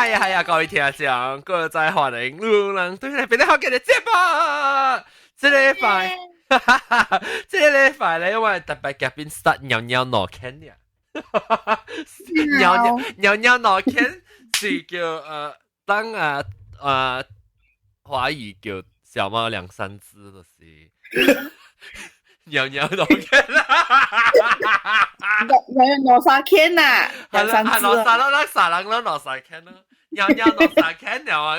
係啊係啊，各位聽眾，各位歡迎路人對來變得好嘅節目。這禮拜，這禮拜咧，我特別嘉賓 start 尿尿腦坑呀，尿尿尿尿腦坑是叫當啊啊華語叫小貓兩三隻，就是尿尿腦坑啦，尿尿腦三坑啊，兩三隻，腦三咯，那啥人咯，腦三坑咯，尿尿腦三坑了啊！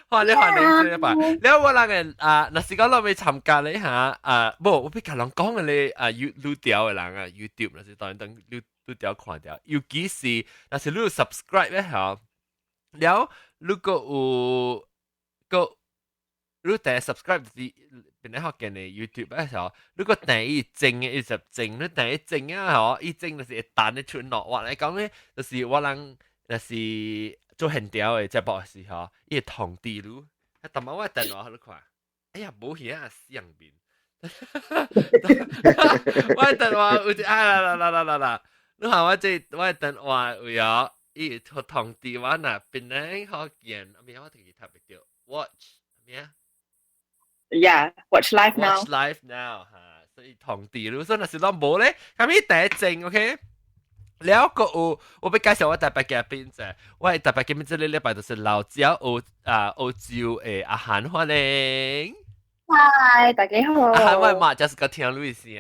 歡迎歡迎這一擺，了我那個啊，若是講落未參加咧嚇啊，無我欲共人講嘅咧啊，you 愈調嘅人啊，YouTube 若是當然等愈愈調看掉，尤其是若是你有 subscribe 咧嚇，了如果有個你訂 subscribe 是變咧學見嘅 YouTube 咧時候，如果訂伊整嘅伊就整，你訂伊整啊嗬，伊整就是會彈得出落。我來講咧，就是我人若是做現調嘅節目嘅時候，伊會通知你。啊，逐擺我電話你看，哎呀，無耳啊，死人面。我電話有一啊啦啦啦啦啦，你看我這我電話有啊，伊會通知我若變咧學見，咩我直接讀袂著 watch 咩啊？ Yeah, watch live now. Watch live now 嚇，所以通知你，所以若是攏無咧，咁伊第一正 OK。了個有，我欲介紹我特別嘉賓者，我特別嘉賓這個禮拜就是老蕉澳啊澳洲的阿韓歡迎。嗨，大家好。阿韓我嘛就是個聽你聲。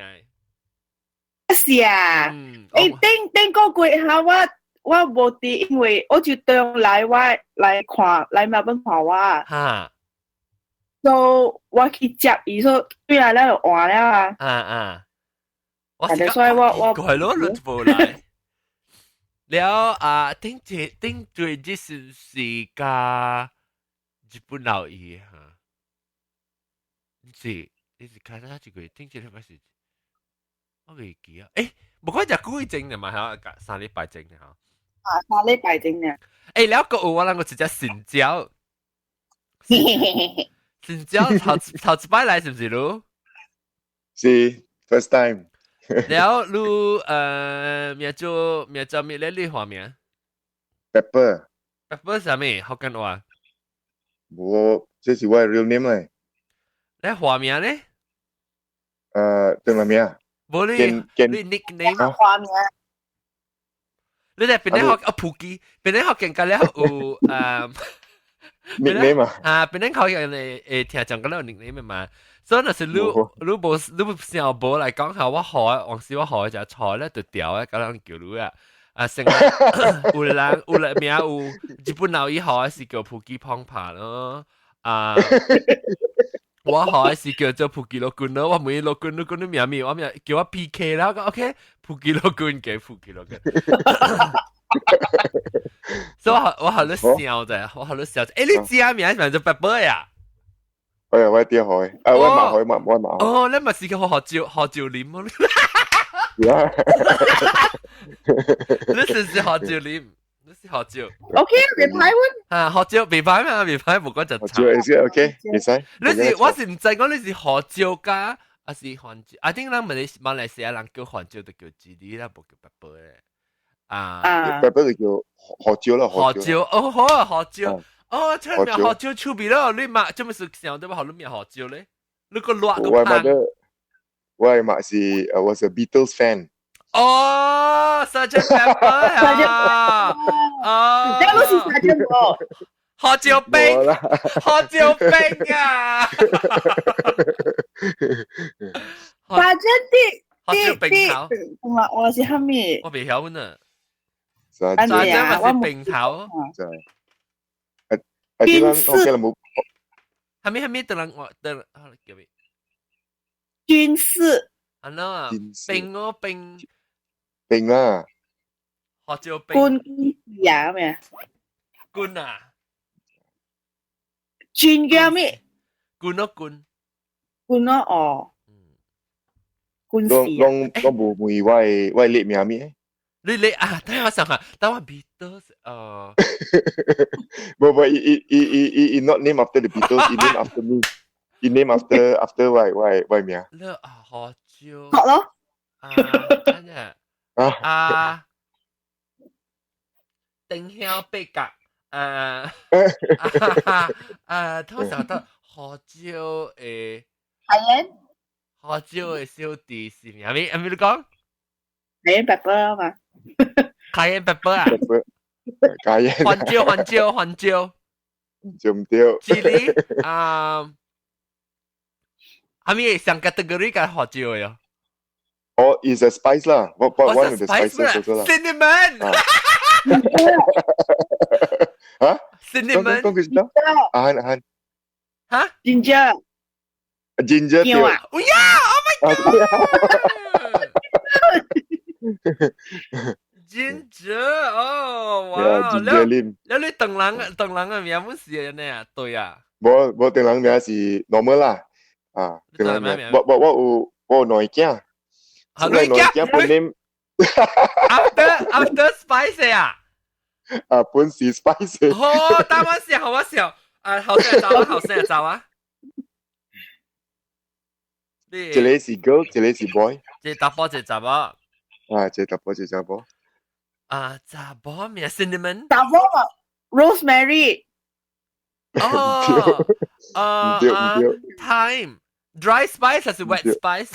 是啊。欸，頂頂個月哈，我無佇，因為我就轉來我來看來墨爾本看我。所以我去接伊，所以對來了就換了啊。啊啊。我所以我怪咯，你無來。了啊，頂一頂對這是是佮日本老伊哈，是你是看啥一個頂一禮拜是，我袂記啊。欸，無講食久以前嘛，嚇，3禮拜前嚇。啊，三禮拜前呢。欸，了閣有我人個一隻新椒，新椒頭頭一擺來是毋是你？是 first time。了你名做咩咧？你華名？Pepper。 Pepper 啥物？福建話？無，這是我的 real name 咧。你華名咧？對乜名？無你你 nickname 華名。你哋邊咧學啊普基，邊咧學見個了有nickname 啊？啊，邊咧學人哋聽講個了有 nickname 嘛？所以若是你無你想無來講下，我學往時我學就錯咧，就掉啊，咁樣叫你啊。啊，成有人有人名有日本老伊學是叫普基胖胖咯。啊，我學是叫做普基羅君咯。我問羅君，羅君你名咩？我名叫我 PK 啦。我講 OK，普基羅君叫普基羅君。所以我學你笑啫，我學你笑。欸，你知啊名是做 Pepper 呀？哎呀，我啲海，啊，我馬海嘛，我馬海。哦，你咪是叫學椒學椒黏麼？你是是學椒黏？你是學椒？OK，袂歹阮。啊，學椒袂歹嘛，袂歹，無講就差。學椒 OK，會使。你是我是毋知講你是學椒加，還是番椒？啊，頂人馬來西亞人叫番椒就叫 chili 啦，無叫 pepper 咧。啊，pepper 就叫學椒啦，學椒哦，好啊，學椒。哦，出名學椒出名咯，你嘛做咩事想對吧？學你名學椒咧？你個辣個胖。我媽是was a Beatles fan。哦，Sgt. Pepper 啊，哦，你是 Sgt. 無？學椒冰，學椒冰啊！Sgt. 學椒冰頭，我是蝦米？我未曉呢。 Sgt. 我是冰頭。真係。啊，啲人 OK 啦，冇。蝦米蝦米？等人我等，好叫咩？軍事。啊喏，冰哦冰。冰啦。學椒冰。軍軍啊咩？軍啊。軍叫咩？軍咯軍。軍咯哦。軍事。攏攏攏無問我的名咩？你啊，等下我想下，等我 Beatles 。無無，伊伊伊伊伊伊 not name after the Beatles，伊 name after me。伊 name after 我名。你啊，學椒。學咯。啊，真係。啊。啊。丁香八角，通常都胡椒的。 Cayenne。胡椒的小弟是咩？係咪你講？ Cayenne pepper 啊嘛。 Cayenne pepper 啊？ Cayenne。番椒番椒番椒。就毋對。 Chili 啊，係咪上 category 嘅胡椒嘅？哦，is a spice 啦，what one of the spices 啦。 Cinnamon。啊？Cinnamon。講佢知道？啊啊。嚇？Ginger。 Ginger 對。啊！哎呀！Oh my god！Ginger 哦，哇！ Ginger 啉。了你唐人唐人嘅名本是呢啊？對啊。無無唐人名是 normal 啦，啊，唐人名，我我我有我有兩個囝，兩個囝本名 after spice 啊？啊，本是 spice。好，等我想，我想，啊，後生走啊，後生走啊。一個是 girl，一個是 boy。一個查埔，一個查某。啊，一個查埔，一個查某。啊，查某名 cinnamon。查某 rosemary。哦，啊唔對唔對，thyme dry spice 還是 wet spice？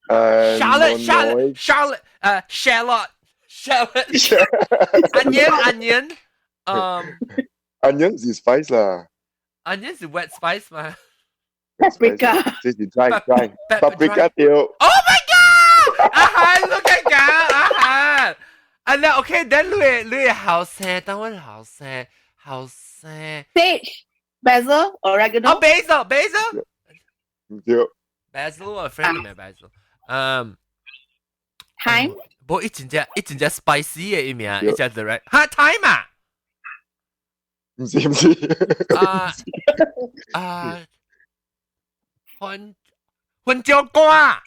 Shallot shallot shallot shallot shallot onion onion onion 是 spice 啦。 Onion 是 wet spice 嘛？ Paprika。這是 dry dry paprika 對。 Oh my god！阿韓，你講講阿韓，啊你 OK，then 你你後生，等我後生後生。 Sage, basil, oregano。哦，basil basil。唔對。 Basil 我 friend 名 basil。嗯。 Thyme。無伊真正伊真正 spicy 的伊名，伊只 direct 哈 thyme 啊？唔是唔是。啊啊，番番椒乾。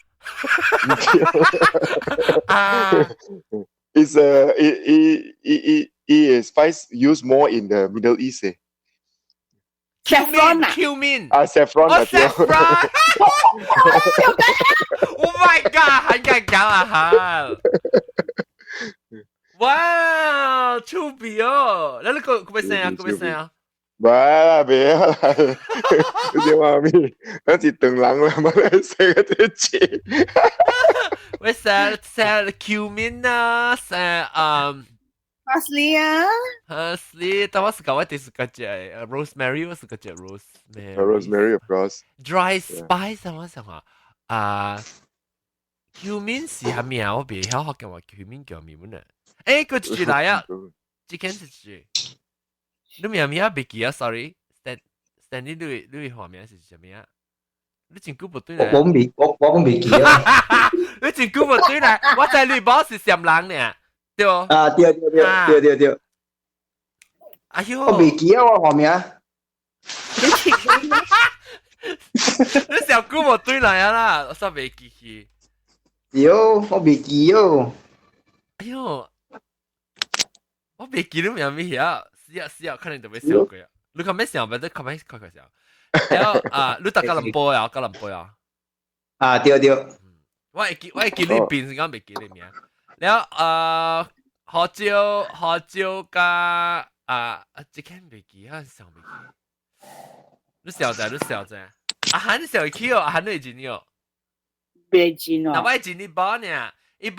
啊。 It's a it it it it spice used more in the Middle East. Eh. Saffron 啊 Cumin 啊，saffron 哦，saffron。Oh my god！很敢講啊哈！哇，趣味哦！你個個咩聲啊？個咩聲啊？唔啦，別啦，你知話咩？咱是唐人啦，嘛來食個這錢。喂，食食 cumin 啊，食 Parsley 啊，parsley，但我是講我第四個隻 rosemary，我是個隻 rosemary。 Rosemary of course。 Dry spice 啊，我想話啊，cumin 是啥物啊？我袂曉學嘅話，cumin 叫咩物呢？誒，個字來啊，這間是字。你名名袂記啊？Sorry，Stan Stanley，你你畫名是啥物啊？你真久無對來。我未我我袂記啊。你真久無對來，我知你無是暹人呢，對無？啊，對對對對對對。哎喲！我袂記啊，我畫名。你小久無對來啊啦，我煞袂記去。對，我袂記哦。哎喲，我袂記你名咩啊？試啊試啊，可能就欲想過啊。你較欲想，袂得較欲快快想。然後啊，你搭吉隆坡啊，吉隆坡啊。啊，對對。我會記你變是講袂記你名。然後啊，胡椒胡椒加啊，這間袂記啊，想袂記。你想者，你想者。阿韓想會起哦，阿韓你會記哦。袂記哦。那我會記你無呢？伊無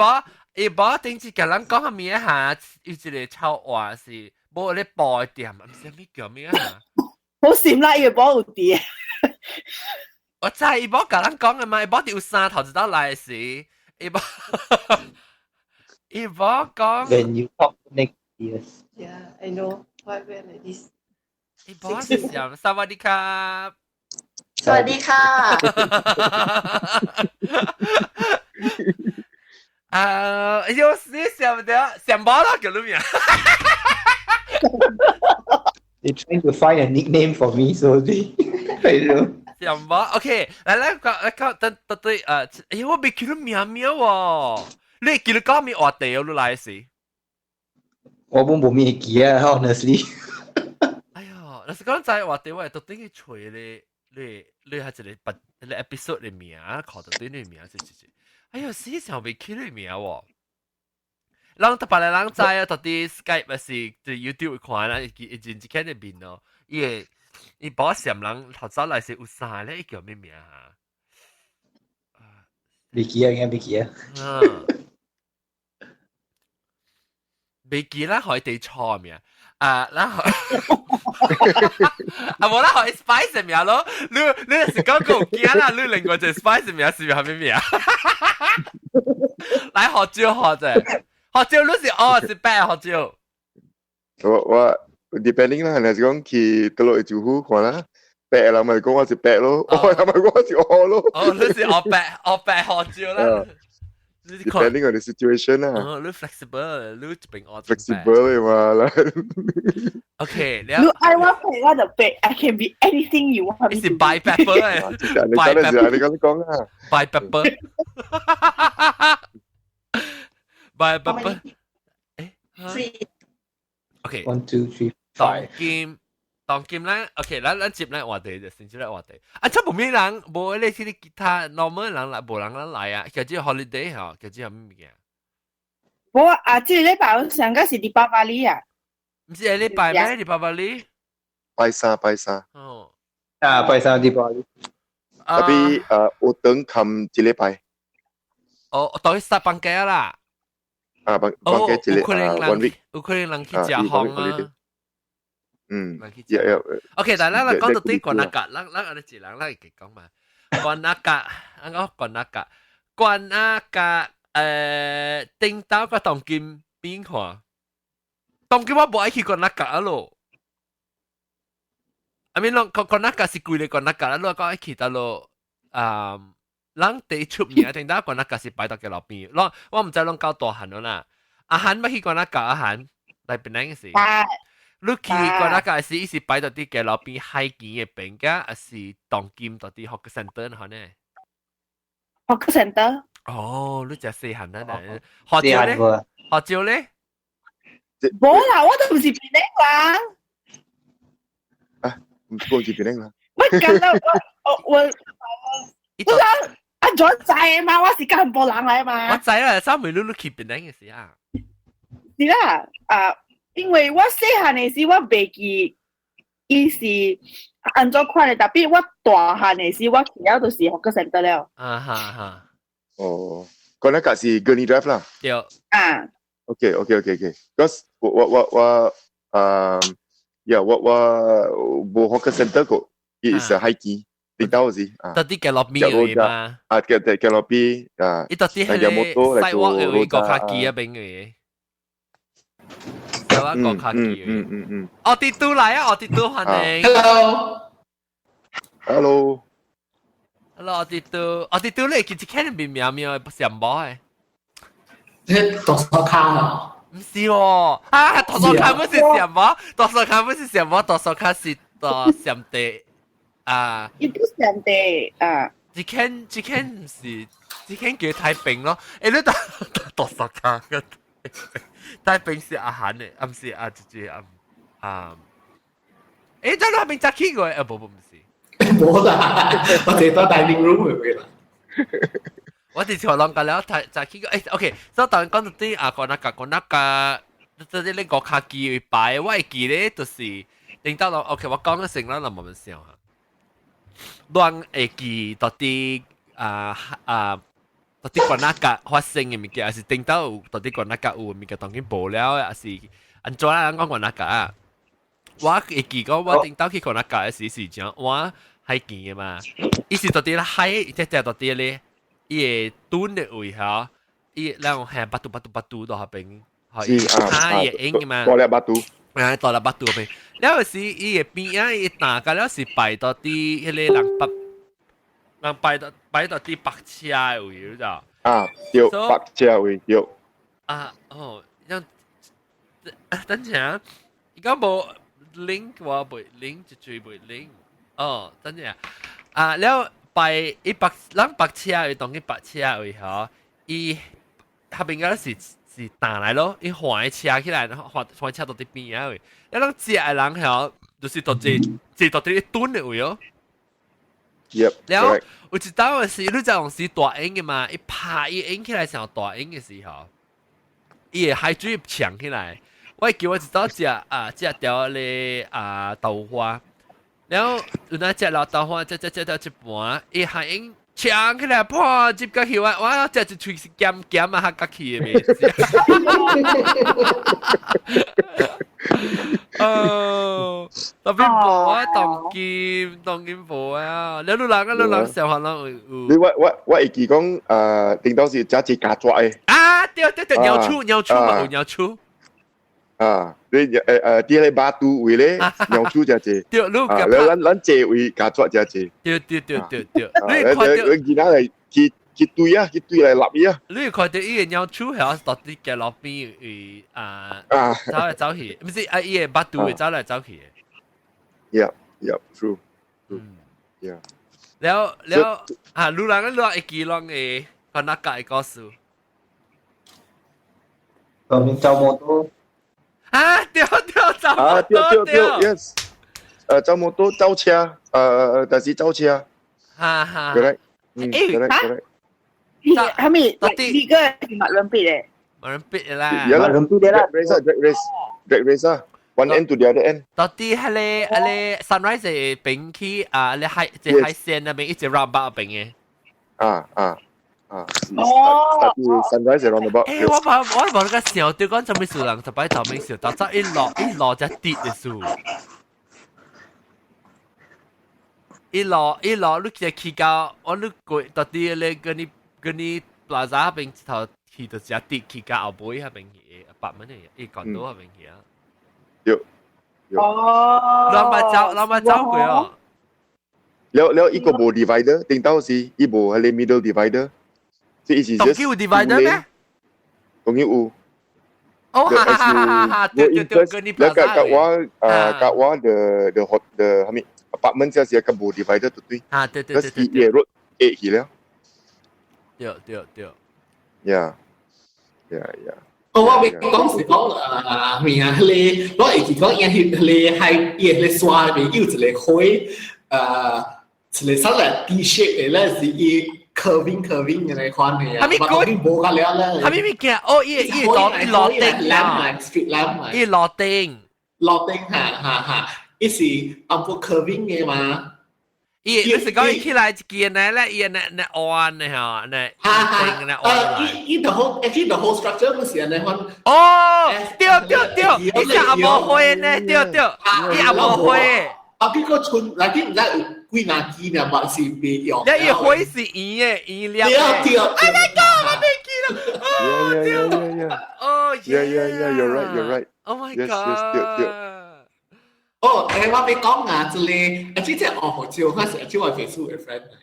伊無頂次共人講啥物哈？有一個臭話是無咧布的店，毋知啥物叫咩啊？好閃啦，伊個布有佇。我知伊無共人講的嘛，伊無佇有衫頭一道來時，伊無伊無講。 When you talk next years. Yeah, I know. Why wear like this? 伊無是啥？สวัสดีครับ。 สวัสดีค่ะ。啊！哎喲，你想唔得，想無啦，叫你名。 They're trying to find a nickname for me, so they I don't know. 想無？OK，來來講來講，等等對，哎我袂記得名名喎。你記得講咩話題哦？你來時。我本無咩記啊，honestly。哎喲，若是講知話題，我會特登去揣咧，你你係一個別個 episode 的名，看到對你名是是是。哎喲，死想袂起你名喎。人特別人知啊，到底 Skype 還是佇 YouTube 看啦，伊伊真一看的面咯，伊會伊保閃人頭早來是有啥咧？伊叫咩名啊？未記啊，應該未記啊。嗯，未記啦，可以地錯名啊，然後啊無啦，可以 Spice 名咯。你你是講個驚啦，你另外一個 Spice 名是啥物名？來學招學者，學招你是哦是白學招。我 depending 啦，若是講去倒落去住戶看啦，白人咪講我是白咯，我人咪講我是黑咯。哦，你是黑白黑白學招啦。 Depending on the situation 啦。哦，你 flexible，你一邊學 flexible 嘛啦。 OK，你愛我白我就白，I can be anything you want。你是 buy pepper 誒你講嘅時候，你講你講啊。 Buy pepper。Buy pepper。誒。OK。 One two three 當 five。今當今咱 OK，咱咱接咱話題就先接咱話題。啊，這無咩人，無你是其他 normal 人來，無人咱來啊。叫做 holiday 吼，叫做咩物件？無啊，這個禮拜我上個是禮拜八哩啊。毋是下禮拜咩？禮拜八哩？拜三拜三。哦。啊，拜三禮拜。特別我等冚一禮拜。哦，等於十放假啦。啊，放放假一個啊，one week。有可能人去食風啊。嗯，有有。 OK，但咱來講到底關那格，咱咱阿你一人咱會講嘛？關那格，咱講關那格，關那格，頂頭佮當今比看，當今我無愛去關那格啊咯。I mean，攏關關那格是規個關那格啦，你講愛去佗落啊？人第一出名，頂頭關那格是擺到街路邊，我我毋知攏夠大漢咯啦。阿漢捌去關那格，阿漢來檳城時。你去關那格時，伊是擺到佇街路邊海墘的邊個，還是當今到佇 hawker center 可呢？hawker center。哦，你食細漢啦，學招咧？學招咧？無啦，我都毋是檳城人。啊，唔是檳城人。我感覺我我我我阿怎知嘛？我是干部人來嘛。我知啦，三妹你你去檳城的時啊。是啦，啊。因為我細漢的時，我袂記伊是按怎款的，tapi 我大漢的時，我去了就是 hawker center 了。啊哈哈。哦，嗰那個是 Gurney Drive 啦。對。啊。 OK。Cause 我我我我啊，呀我我無 hawker center 個，伊是海墘，你到時啊。到底街路邊嘅嘛？啊，街街路邊啊。伊到底係個 sidewalk 嘅位個卡機啊邊嘅。有啊，個卡機。哦，啲都來啊，哦，啲都歡迎。 Hello。 Hello。 Hello，啲都，哦，啲都你其實看面喵喵，不是唔冇嘅。你讀書卡哦？唔是喎，啊，讀書卡不是什麼？讀書卡不是什麼？讀書卡是讀上帝啊。伊都上帝啊。只看只看唔是，只看叫太平咯。誒，你讀讀書卡個。太平是阿韓的，啊，毋是啊，直接啊啊。誒，在那邊早去過？啊，不不，毋是。無啦，我直到 dining room 去啦。我直接諗緊了，太早去過。誒，OK，所以當講到啲啊，講那個講那個，這啲你個卡機擺，我會記得就是頂到咯。OK，我講個先啦，咱慢慢想哈。亂會記到底啊啊。到底關那個發生的物件，還是頂到有到底關那個有物件當今無了，還是按怎啊？講關那個啊？我會記講我頂到去關那個時是講我海墘的嘛，伊是到底海，即只到底咧，伊會蹲的位吼，伊咱係巴肚巴肚巴肚到下邊，是啊，伊會用的嘛，大粒巴肚，啊，大粒巴肚邊，了時伊會邊啊，伊打個了是擺到佇彼個人北。人擺到擺到佇白車的位，你知道？啊，對，白車位對。啊，哦，樣，等陣，而家無 link 我袂 link 一追袂 link，哦，等陣啊，了擺一白人白車位當去白車位吼，伊下邊個是是彈來咯，伊換車起來，換換車到佇邊仔位，了人食的人吼，就是到坐坐到佇蹲的位哦。 了有一當時，你知當時大影的嘛？一拍伊影起來上大影的時候，伊個海水搶起來。我記我一早食啊，食條咧啊豆花，然後有那食老豆花，食食食到一半，伊海湧搶起來，噗，接過去我我食一喙是鹹鹹啊，較角去的味。哦，特別無啊，當今當今無啊，你老人啊，老人小可能有。你我我我會記講，頂到是食一家抓的。啊，對對對，鳥鼠鳥鼠嘛有鳥鼠。啊，你啲咧巴肚位咧，鳥鼠食濟。對，你啊，你咱咱這位家抓食濟。對對對對對。你看到你囡仔來去去堆啊，去堆來立伊啊。你看到伊個鳥鼠係到底街路邊位啊，走來走去，毋是啊，伊個巴肚會走來走去的。 Yeah, yeah, true, true. Yeah. 了了啊，路人個路會記攏會看那個故事。當走摩托。啊，對對，走啊，對對對，yes。走摩托走車，但是走車。哈哈。 Correct。嗯，correct correct。係咪？呢個係馬倫比嘅？馬倫比啦。馬倫比啦。Drag race drag race drag race 啊，one end to the other end。到底係咧，係咧 sunrise 邊去啊？咧海即海線那邊一直 roundabout 邊嘅。啊啊啊！哦。 Sunrise roundabout。誒，我無我無個想到講做咩事人，就擺頭面想，到早一落一落就跌嘅數。一落一落，你就去到我你過到底咧，跟你跟你 plaza 邊頭去到只跌去到後尾嗰邊去，八蚊嘅，一講到嗰邊去啊。對。哦。兩百走，兩百走過哦。了了，一個無 divider，頂到是伊無彼個 middle divider，即伊是 just。當有 divider 咩？當然有。哦，哈哈哈哈哈！對對對，跟你了甲甲我啊，甲我的的 hot 的啥物 apartment 這是個無 divider 對對。啊，對對對對。伊個 road 壓去了。對對對。 Yeah, yeah, yeah. 我我未講是講啊咩啊，你我會記講伊迄個海伊個沙內面有一個花，一個啥來 D shape 的咧，是伊 curving curving 嘅那款的啊。係咪嗰？無個了咧。係咪物件？哦，伊伊落伊落頂啊，street lamp 伊落頂。落頂哈哈哈，伊是淡薄 curving 嘅嘛。伊你是講伊起來一件呢咧，伊那那彎的吼，那頂那彎。伊伊 the whole actually the whole structure 不是按呢款。哦，對對對，伊是阿無花呢，對對，伊阿無花。啊，結果春內底毋知有幾若支呢，嘛是袂用。你伊花是圓的，圓粒的。對對。哎my god，我袂記啦。哦，對。哦 yeah yeah yeah, you're right, you're right. Oh my god. Yes yes，對對。哦，我欲講啊，這個啊，這隻哦，照我是照我 Facebook 的 friend 來。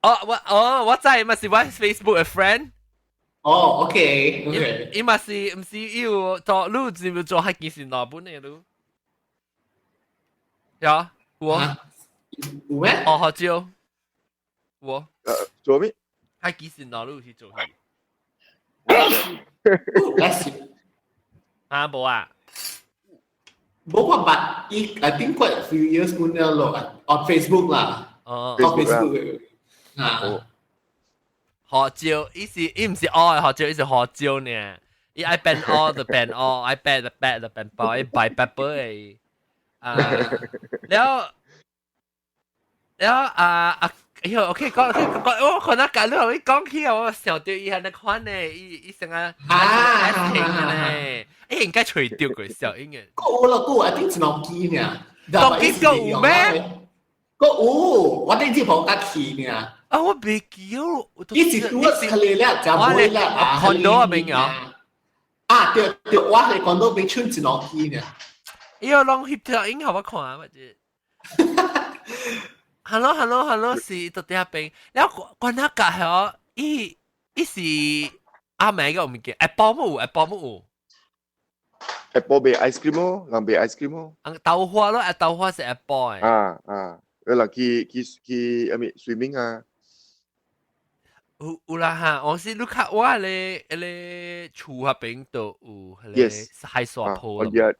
哦，我哦，我知嘛是我 Facebook 的 friend。哦，OK OK。伊嘛是毋是伊有做，你是毋是做海基線路本的你？有，有有咩？哦，好招。我。做咩？海基線路你有去做戲？啊，無啊。無我捌伊，I think quite a few years 半了咯，on Facebook 啦，哦，on Facebook 啊，學招，伊是伊毋是愛學招，伊是學招呢。伊愛變愛就變愛，愛白就白就變白，伊白白白的。啊，了了啊啊！哎喲，OK，講講，我可能講你後講起啊，我想到伊係那款呢，伊伊成啊啊停呢，欸應該除掉佢小應該。夠啦夠，I think 一兩支呢。當機夠有咩？夠有，我頂次跑甲去呢。啊，我袂記哦。伊是拄啊出嚟了，就買了啊。看到啊，邊啊？啊，對對，我係講到邊剩一兩支呢。伊個攏翕條影予我看啊，或者。Hello hello hello，是到底遐邊，了關那個係伊伊是阿妹個物件，Apple 冇有，Apple 冇有。 Apple 賣 ice cream 哦，人賣 ice cream 哦。豆花咯，豆花是 Apple 誒。啊啊，有人去去去，阿咩 swimming 啊？有有啦哈，我是你看我咧，彼個厝遐邊都有，彼個海沙鋪。 On the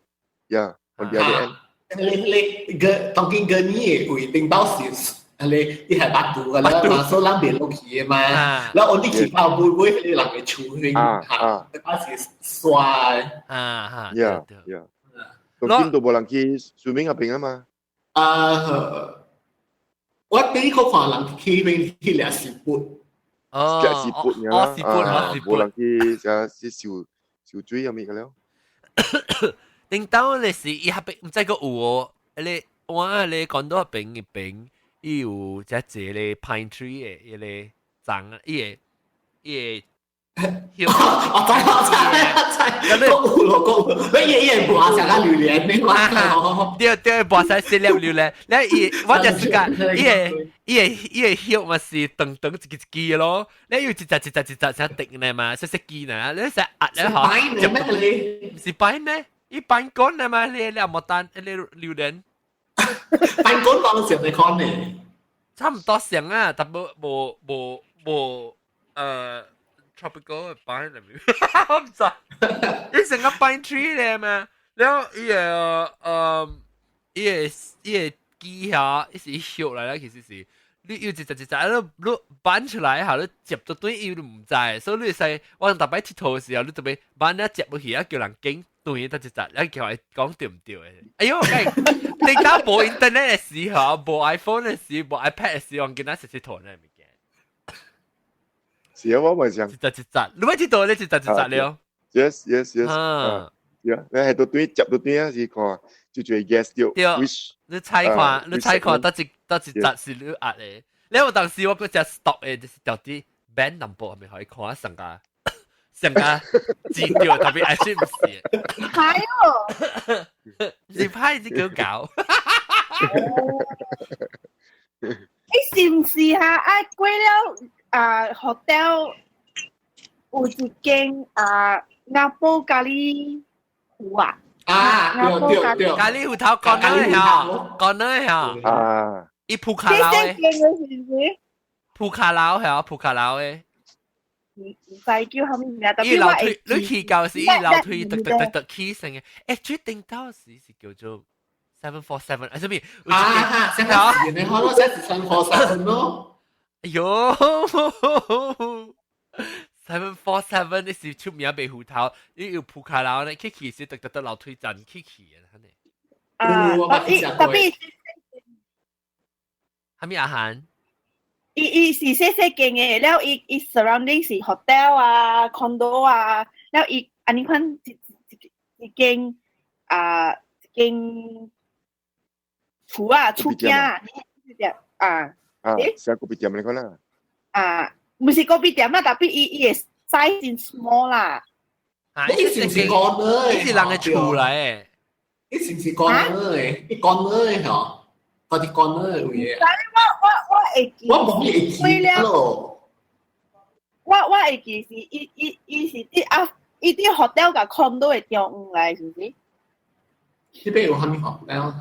yeah, on the other end。你你個當今個你會頂到是。你伊係百度㗎啦嘛，所以咱袂落去嘅嘛。然後我哋去到尾尾，彼個人嘅厝邊嚇，嗰時刷。啊哈。 Yeah. 當今都無人去 swimming 嗰邊啊嘛。啊，我第一個看人去邊去掠 siput。哦，掠 siput 哦，siput，啊，無人去食去游游水入面個了。頂到你是伊下邊毋知個有哦，你我你講到邊一邊，伊有只一個 pine tree 的，伊個長，伊個伊個。我知我知我知，講有咯講有，你伊伊跋啥個榴蓮你話？對對，跋啥四粒榴蓮，你伊我就是講，伊個伊個伊個葉嘛是長長一支一支咯，你有一隻一隻一隻成滴呢嘛，細細支呢，你成壓咧嗬。擺咩你？唔是擺咩？伊擺乾呢嘛，你你冇單，你榴蓮。擺乾當時你看呢？差唔多成啊，但無無無無呃。tropical 嘅 pine 入面，我唔知，伊成個 pine tree 咧嘛，然後伊個伊個伊個枝下，伊是葉來啦，其實是你有一隻一隻，你你搬出來下，你接到對伊都毋知，所以你會使我逐擺𨑨迌的時候，你特別搬一接落去啊，叫人揀對得一隻，你叫伊講對毋對的？哎喲，你當無 internet 的時候，無 iPhone 的時，無 iPad 的時候，我見咱實佚佗呢物件。是啊，我咪想一隻一隻，你咪知道你一隻一隻了。 Yes. 啊，yeah，你係到對接到對啊，是看就做 guess 掉。對，你猜看，你猜看，得一得一隻是你壓的。你有當時我嗰隻 stop 的，就是掉啲 band number 係咪可以看上個上個字掉，特別係唔是？係哦，是歹是叫搞。你是唔是哈？啊，過了啊，hotel 有一間啊，亞寶咖喱糊啊。啊，對對對，咖喱芋頭講哪下？講哪下？啊，伊鋪卡樓的。鋪卡樓係啊，鋪卡樓的。唔唔知叫啥物名，特伊別我樓梯，你去到時伊樓梯突突突突起身嘅，欸，最頂到時是叫做 747，啊，啥物？啊，現在是你看咯，現在是 747 咯。哎喲，747你是出名賣芋頭，你有鋪卡樓呢，去去是突突突樓梯站去去嘅，肯定。啊，特別特別。啥物阿涵？伊伊是細細間嘅，了伊伊 surrounding 是 hotel 啊、condo 啊，了伊按呢款一一一間啊一間厝啊厝囝啊，啊。啊，是咖啡店你講啦。啊，毋是咖啡店啦，特別伊伊嘅 size 真 small 啦。啊，伊是毋是 corner？伊是人嘅厝來的。伊是毋是 corner 的？伊 corner 的嗬，嗰啲 corner 的位。但我我我會記，我冇會記咯。我我會記是伊伊伊是佇啊，伊佇 hotel 共 condo 的中間來，是毋是？這邊有啥物 hotel？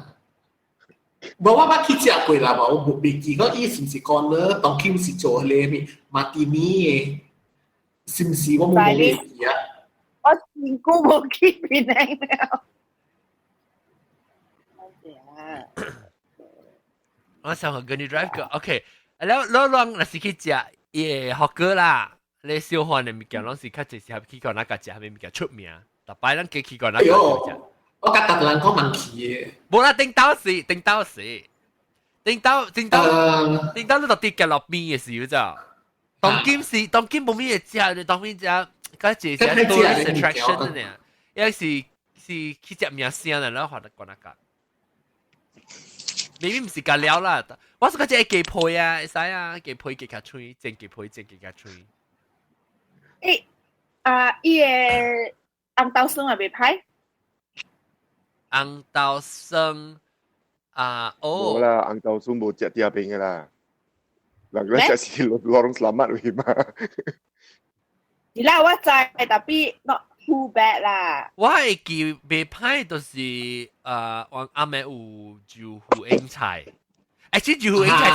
無我捌去食過啦，無我無未記講伊是毋是 corner，當今是做彼個物馬蒂米的，是毋是？我無無記啊。我真久無去檳城了。啊！我想學跟你 drive 個，OK。了了攏若是去食伊個學哥啦，你小販的物件攏是較濟適合去到哪個食啥物物件出名，逐擺咱加去過哪個食。我甲逐人講蠻去的。無啦，頂到時，頂到時，頂到頂到頂到你到底行落邊的時候就，當今是當今無物會食，你當今食，較濟是 tourist attraction 呢，因為是是去食名聲啦，然後發得過那個。明明毋是甲了啦，我是講這雞皮啊，會使啊，雞皮雞較脆，煎雞皮煎雞較脆。欸，啊，伊個紅豆酸也袂歹。紅豆酸啊，哦。無啦，紅豆酸無食佇遐邊的啦，人咱食是 Lorong Selamat 位嘛。是啦，我知，tapi not too bad 啦。我會記袂歹，就是我阿妹有招呼英菜，欸，這招呼英菜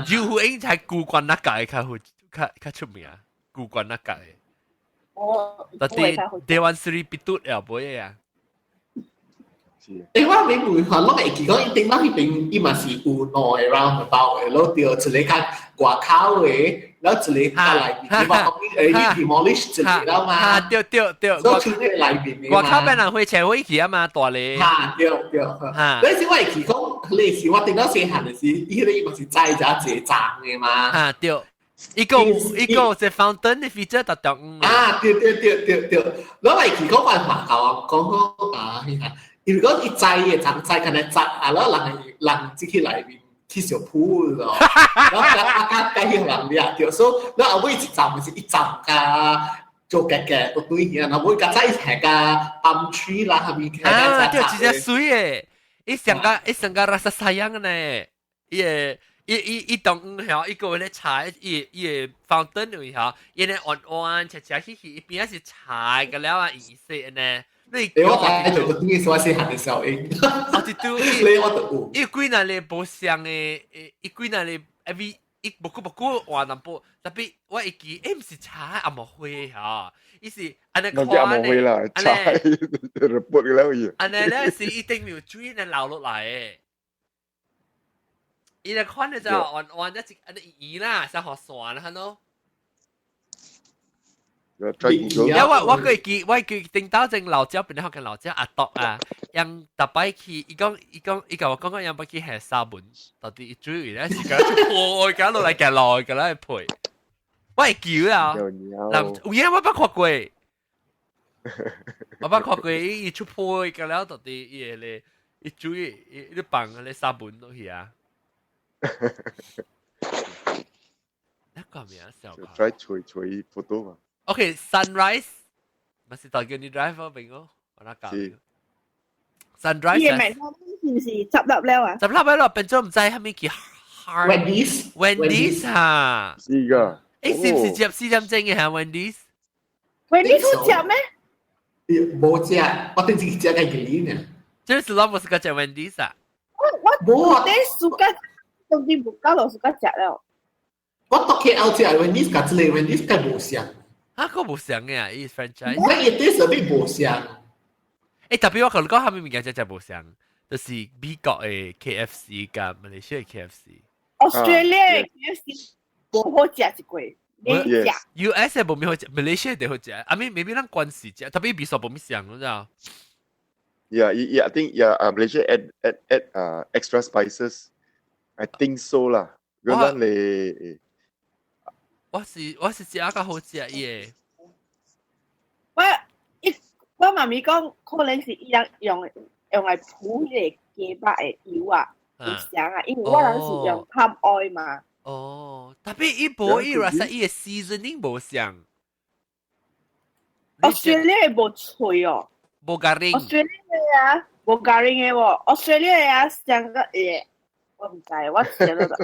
是招呼英菜，舊關那個較好較較出名，舊關那個的。哦。但係台灣 Sri 必嘟也不會啊。誒，我未問下，攏會記講伊頂到彼邊，伊嘛是有兩個 roundabout 的，囉對，一个較外口的，然後一個較內面，你話講伊demolish 一個了嘛？對對對，所以出去內面的。外口變人火車火去啊嘛，大咧。哈，對對。哈。嗰時我會記講，你是我頂到細漢的時，伊彼個嘛是載遮濟站的嘛。哈對。一個一個隻 fountain 的 feature 特特。啊，對對對對對，我會記講辦法教我講講啊，如果伊載的站載敢若載啊，然後人人進去內面去相撲咯，然後加加加去人掠著，所以然後後尾一站是一站加做格格都對去啊，然後尾較早伊係加 palm tree 啦，後面啊，對，真正水的，伊上個伊上個 rasa sayang 呢，伊個。伊伊伊當曉伊個咧柴，伊伊個 fountain 位曉，伊咧彎彎斜斜去去，伊邊仔是柴個了啊，顏色呢。你我大就個啲所謂細漢的效應。哦，對對，你我就有。伊幾若咧無相的，伊幾若咧，every 伊無久無久換淡薄，特別我會記，毋是柴紅毛花吼，伊是按呢看咧。紅毛花啦，柴撥了伊。按呢咧是伊頂面有水咧流落來的。伊咧看咧就彎彎一按呢圓啦，像予線啦，喏。因為我會記，我記頂到正老家，邊學緊老家阿篤啊，用逐擺去，伊講伊講伊共我講講，用擺去下沙門，到底伊主要咧是講出破，講落來行路，講來陪。我會記啊，嗱，有影我捌看過，我捌看過伊伊出破，講了到底伊個咧，伊主要伊伊放咧沙門落去啊。那個名小可。try 吹吹 photo 嘛。 Okay, sunrise，咪是大叫你 drive 明哦，我那教。Sunrise。伊個名是唔是執笠了啊？執笠了，變做毋知蝦米叫 Wendy's。 Wendy's 哈。是個。誒，是唔是接4點鐘嘅嚇 Wendy's？ Wendy's 好食咩？無食，我頂次食個魚呢。這是攏無是個食 Wendy's 啊？我我我暑假當啲無夠落暑假食了。我到 KL 食 Wendy's，佮這個 Wendy's 較無相。啊，個無相嘅啊，伊 franchise。我伊 taste 有無相。誒，特別我共你講，蝦米物件真正無相，就是美國的 KFC 佮馬來西亞 KFC。 Australia KFC 無好食一個，你食。 US 的無咩好食，馬來西亞的好食。I mean maybe 咱關係食，特別味素無咩相，你知道？Yeah, I think yeah, Malaysia add extra spices. I think so 啦。如果咱你，我是食較好食伊個。我一我媽咪講，可能是伊人用用來鋪彼個雞肉的油啊，有相啊，因為我人是用 palm oil 嘛。哦，特別伊無伊 rasa 伊個 seasoning 無相。 Australia 無脆哦。無 garing。 Australia 啊，無 garing 的喎，Australia 啊，上個誒，我毋知，我食咗就。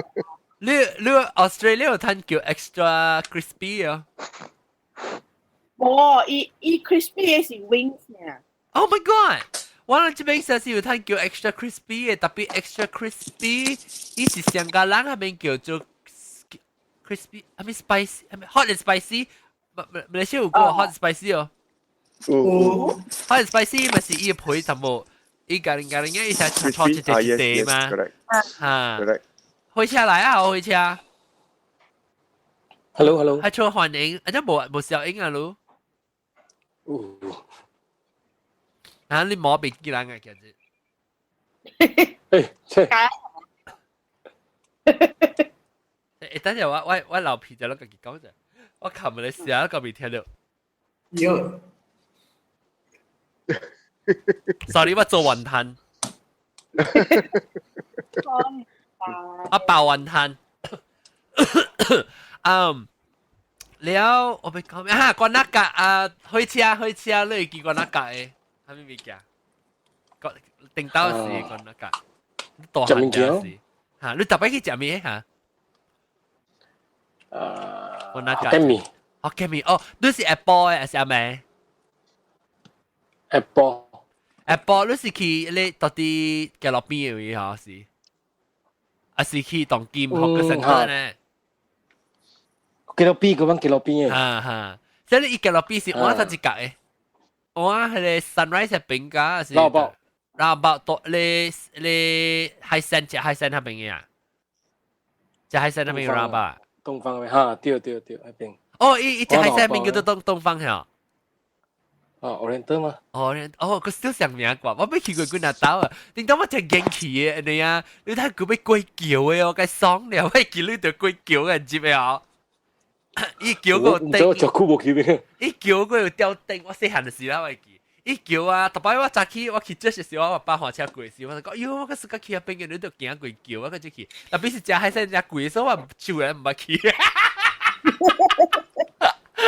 你你 Australia 有攤叫 extra crispy 啊？無，伊伊 crispy 的是 wings 呢。 Oh my god！我諗這邊實是有攤叫 extra crispy 的，特別 extra crispy，伊是上個人那邊叫做 crispy，I mean spicy，I mean hot and spicy。馬馬來西亞有個 hot and spicy 哦。有。 hot and spicy 咪是伊配淡薄，伊 garing garing 嘅，伊才炒一隻一隻嘛。嚇。火車來啊！火車。 Hello hello。還出歡迎，啊！這無無小英啊，嚕。哦。啊！你摸別幾人啊，其實。誒，切。誒，等陣我我我流鼻就攞家己講啫，我琴日你試下個未聽到。有。 Sorry，我做雲吞。啊，爆雲吞。嗯，了我欲講咩？哈，關那格啊，火車火車，你會記關那格的？啥物物件？個頂到時關那格，大漢時。嚇，你特別去食咩嚇？啊，關那格。福建麵。福建麵哦，你是下晡的還是暗暝？下晡。下晡你是去你到底街路邊的位吼是？還是去東金學個 center 呢？街路邊嗰班街路邊嘅。哈哈，所以伊街路邊是換一格的，換彼個 sunrise 邊架是？老包。roundabout 到你你海山只海山那邊嘅啊？只海山那邊 roundabout。東方嘅嚇，對對對，那邊。哦，伊伊只海山邊叫做東東方嚇。哦，Oriental 嘛。哦，哦，個小上名啩，我未去過幾若島啊。頂當我真驚去嘅，你啊，你睇佢欲過橋嘅，我該爽了，我記你著過橋嘅接嘅哦。伊橋個頂，我足久無去邊。伊橋個有吊燈，我細漢的時啦，我會記。伊橋啊，逐擺我早起我去這時我爸換車過時，我就講，喲，我個時間去遐邊嘅，你著行過橋，我個就去。特別是食海鮮食貴，所以我手人毋捌去。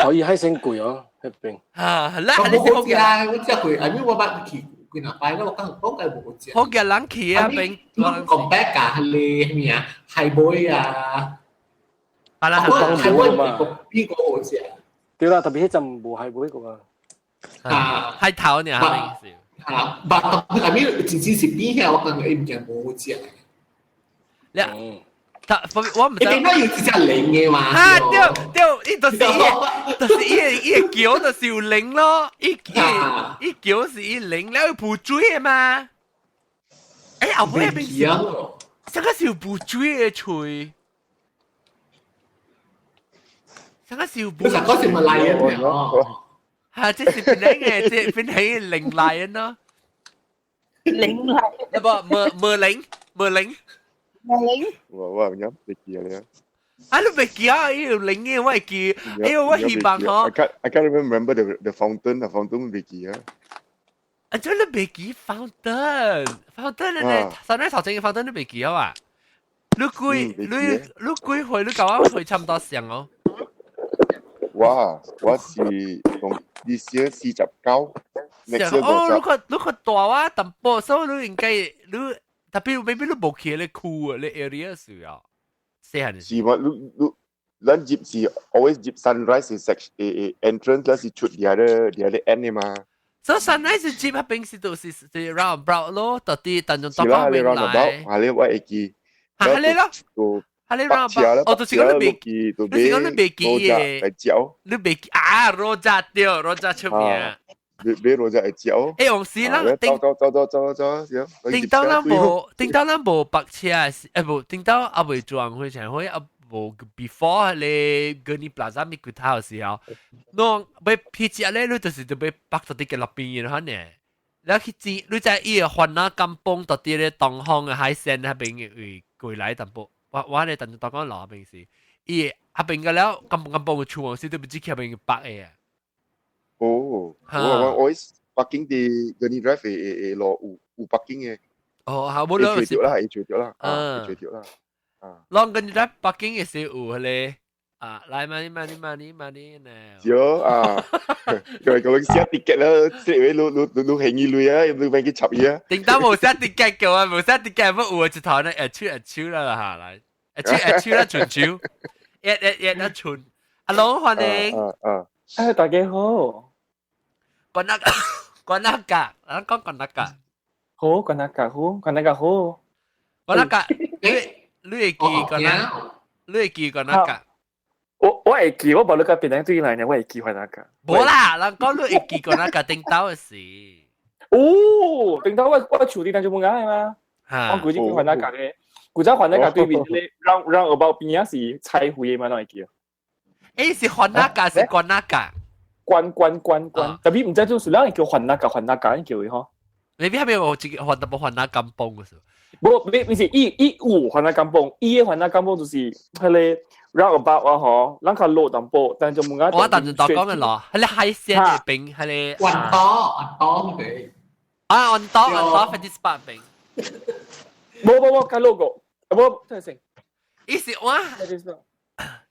可以海鮮貴哦，彼邊。啊，咱無好食啊！我食過，I mean 我捌去幾若擺，我講講該無好食。好嘅人去啊邊，講白㗎，彼個啥物啊，海尾啊，啊啦，海尾嘛，邊個好食？對啦，特別彼陣無海尾個嘛。啊，海頭呢？啊，捌，I mean 真正是邊遐，我感覺伊物件無好食。你，他我毋知。伊邊有一隻龍嘅嘛？啊，對對，伊就是伊，就是伊伊橋就是有龍咯，伊伊伊橋是伊龍，了有浮水的嘛？欸，後尾邊是，這個是有浮水的喙，這個是有浮。你講是馬來人哦？嚇，這是邊個嘅？這邊係龍來人咯？龍來。不，無無龍，無龍。龍。我我唔知未記啊！啊，你未記啊？伊有龍嘅，我會記。哎呦，我希望吼。 I can't even remember the fountain, the fountain 未記啊。啊，這你未記 fountain，fountain 咧，上日頭前嘅 fountain 你未記啊？嘛？你幾你你幾歲？你甲我歲差唔多上哦。我我是從 this year 49，next year 哦，你較你較大我淡薄，所以你應該你特別 maybe 你無去咧區啊，咧 area 是啊。細漢是嘛？你你咱入是 always 入 sunrise 是 section 誒 entrance 啦，是出 the other end 嘅嘛。所以 sunrise 入彼邊是都是是 roundabout 咯，到底但種是啦，你 roundabout，係你我會記。係你咯。係你 roundabout，哦，就是講你未記，就是講你未記嘅，你未記啊？rojak 對，rojak 出名。買 rojak 會食。欸，往時咱走走走走走走，頂到咱無，頂到咱無泊車，欸無，頂到猶未轉火車會啊無 before 咧 Gurney Plaza 咪骨頭的時候，儂欲去食咧，你就是著欲泊到佇個路邊的款呢。了去煎，你知伊個番仔甘榜到佇咧東方的海鮮彼邊的位過來淡薄。我我咧但是大講路彼邊是，伊彼邊個了甘榜甘榜的厝往時都不知去彼邊泊的啊。哦，我我我 parking 佇 Gurney Drive 的的路有有 parking 的。哦，好，無咯，會找啦，會找著啦，啊，會找著啦，啊。攏 Gurney Drive parking 的時有彼個啊，來嘛你嘛你嘛你嘛你呢？是啊，佢佢寫 ticket 啦，即係你你你還伊鐳啊，你免去插伊啊。頂當無寫 ticket 叫啊，無寫 ticket 無有一頭呢，會手會手啦哈來，會手會手啦伸手，一一一啦伸。阿龍歡迎。啊啊。哎，大家好。關那個，關那個，咱講關那個。好，關那個好，關那個好。關那個，你你會記關那？你會記關那個？我我會記，我無你個別人對來呢，我會記關那個。無啦，人講你會記關那個頂頭的事。哦，頂頭我我厝佇當就無愛嘛。我古早記關那個的，古早關那個對面那個 round roundabout 邊仔是菜會的嘛，攏會記。欸，是番那個是關那個？關關關關，特別毋知做啥，人叫番那個番那個，叫伊吼。你邊邊有一個番淡薄番仔甘榜的是？無，毋是伊伊有番仔甘榜，伊的番仔甘榜就是彼個 roundabout 啊吼，咱較落淡薄，但就無我但就講的咯，彼個海鮮的邊，彼個。雲多雲多對。啊，雲多雲多 58邊。無無無，較落過，無，等下先。伊是我，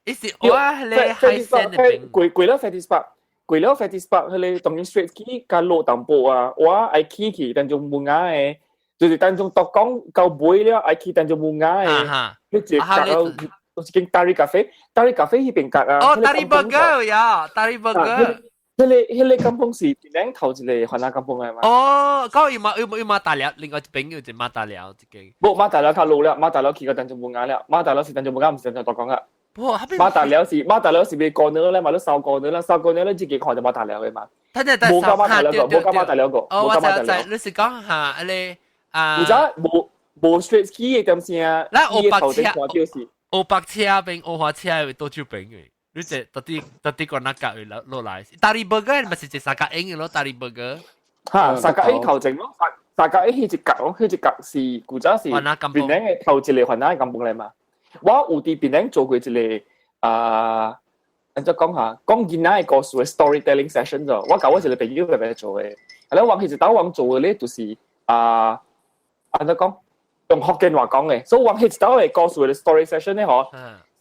伊是我彼個海鮮的邊。過過了 58，過了58，彼個當然 straight 去較落淡薄啊，我愛去去，但就無愛的。就是當中獨講到尾了，愛去當中無愛的，彼一個角就是間 Tari Cafe，Tari Cafe 彼邊角啊。哦，Tari Burger 呀，Tari Burger。彼個彼個甘榜是邊頭一個番仔甘榜來嘛？哦，嗰有嘛有有馬達寮，另外一邊有一馬達寮一間。無馬達寮較落了，馬達寮去到當中無愛了，馬達寮是當中無愛，毋是當中大江啊。馬達寮是馬達寮是賣高นื้咧嘛，你燒高นื้啦，燒高นื้咧自己看就馬達寮的嘛。他哋無加馬大兩個，無加馬大兩個。哦，我知知，你是講下你啊？有陣無無 Straits 起嘅點先啊？咱烏白車，烏白車邊烏華車會多少邊嘅？你這到底到底個哪格會落落來？大利 burger 咪是一三角形嘅咯，大利 burger。嚇，三角形頭前咯，三角形彼一角咯，彼一角是古早是檳城嘅頭一個番仔甘榜嚟嘛。我有佇檳城做過一個啊，按怎講下，講囡仔嘅故事嘅 storytelling session 咗。我佮我一個朋友來來做嘅，啊，咧我其實兜我做嘅咧就是啊，按怎講，用福建話講嘅，所以我彼一兜嘅故事嘅 story session 咧，嗬，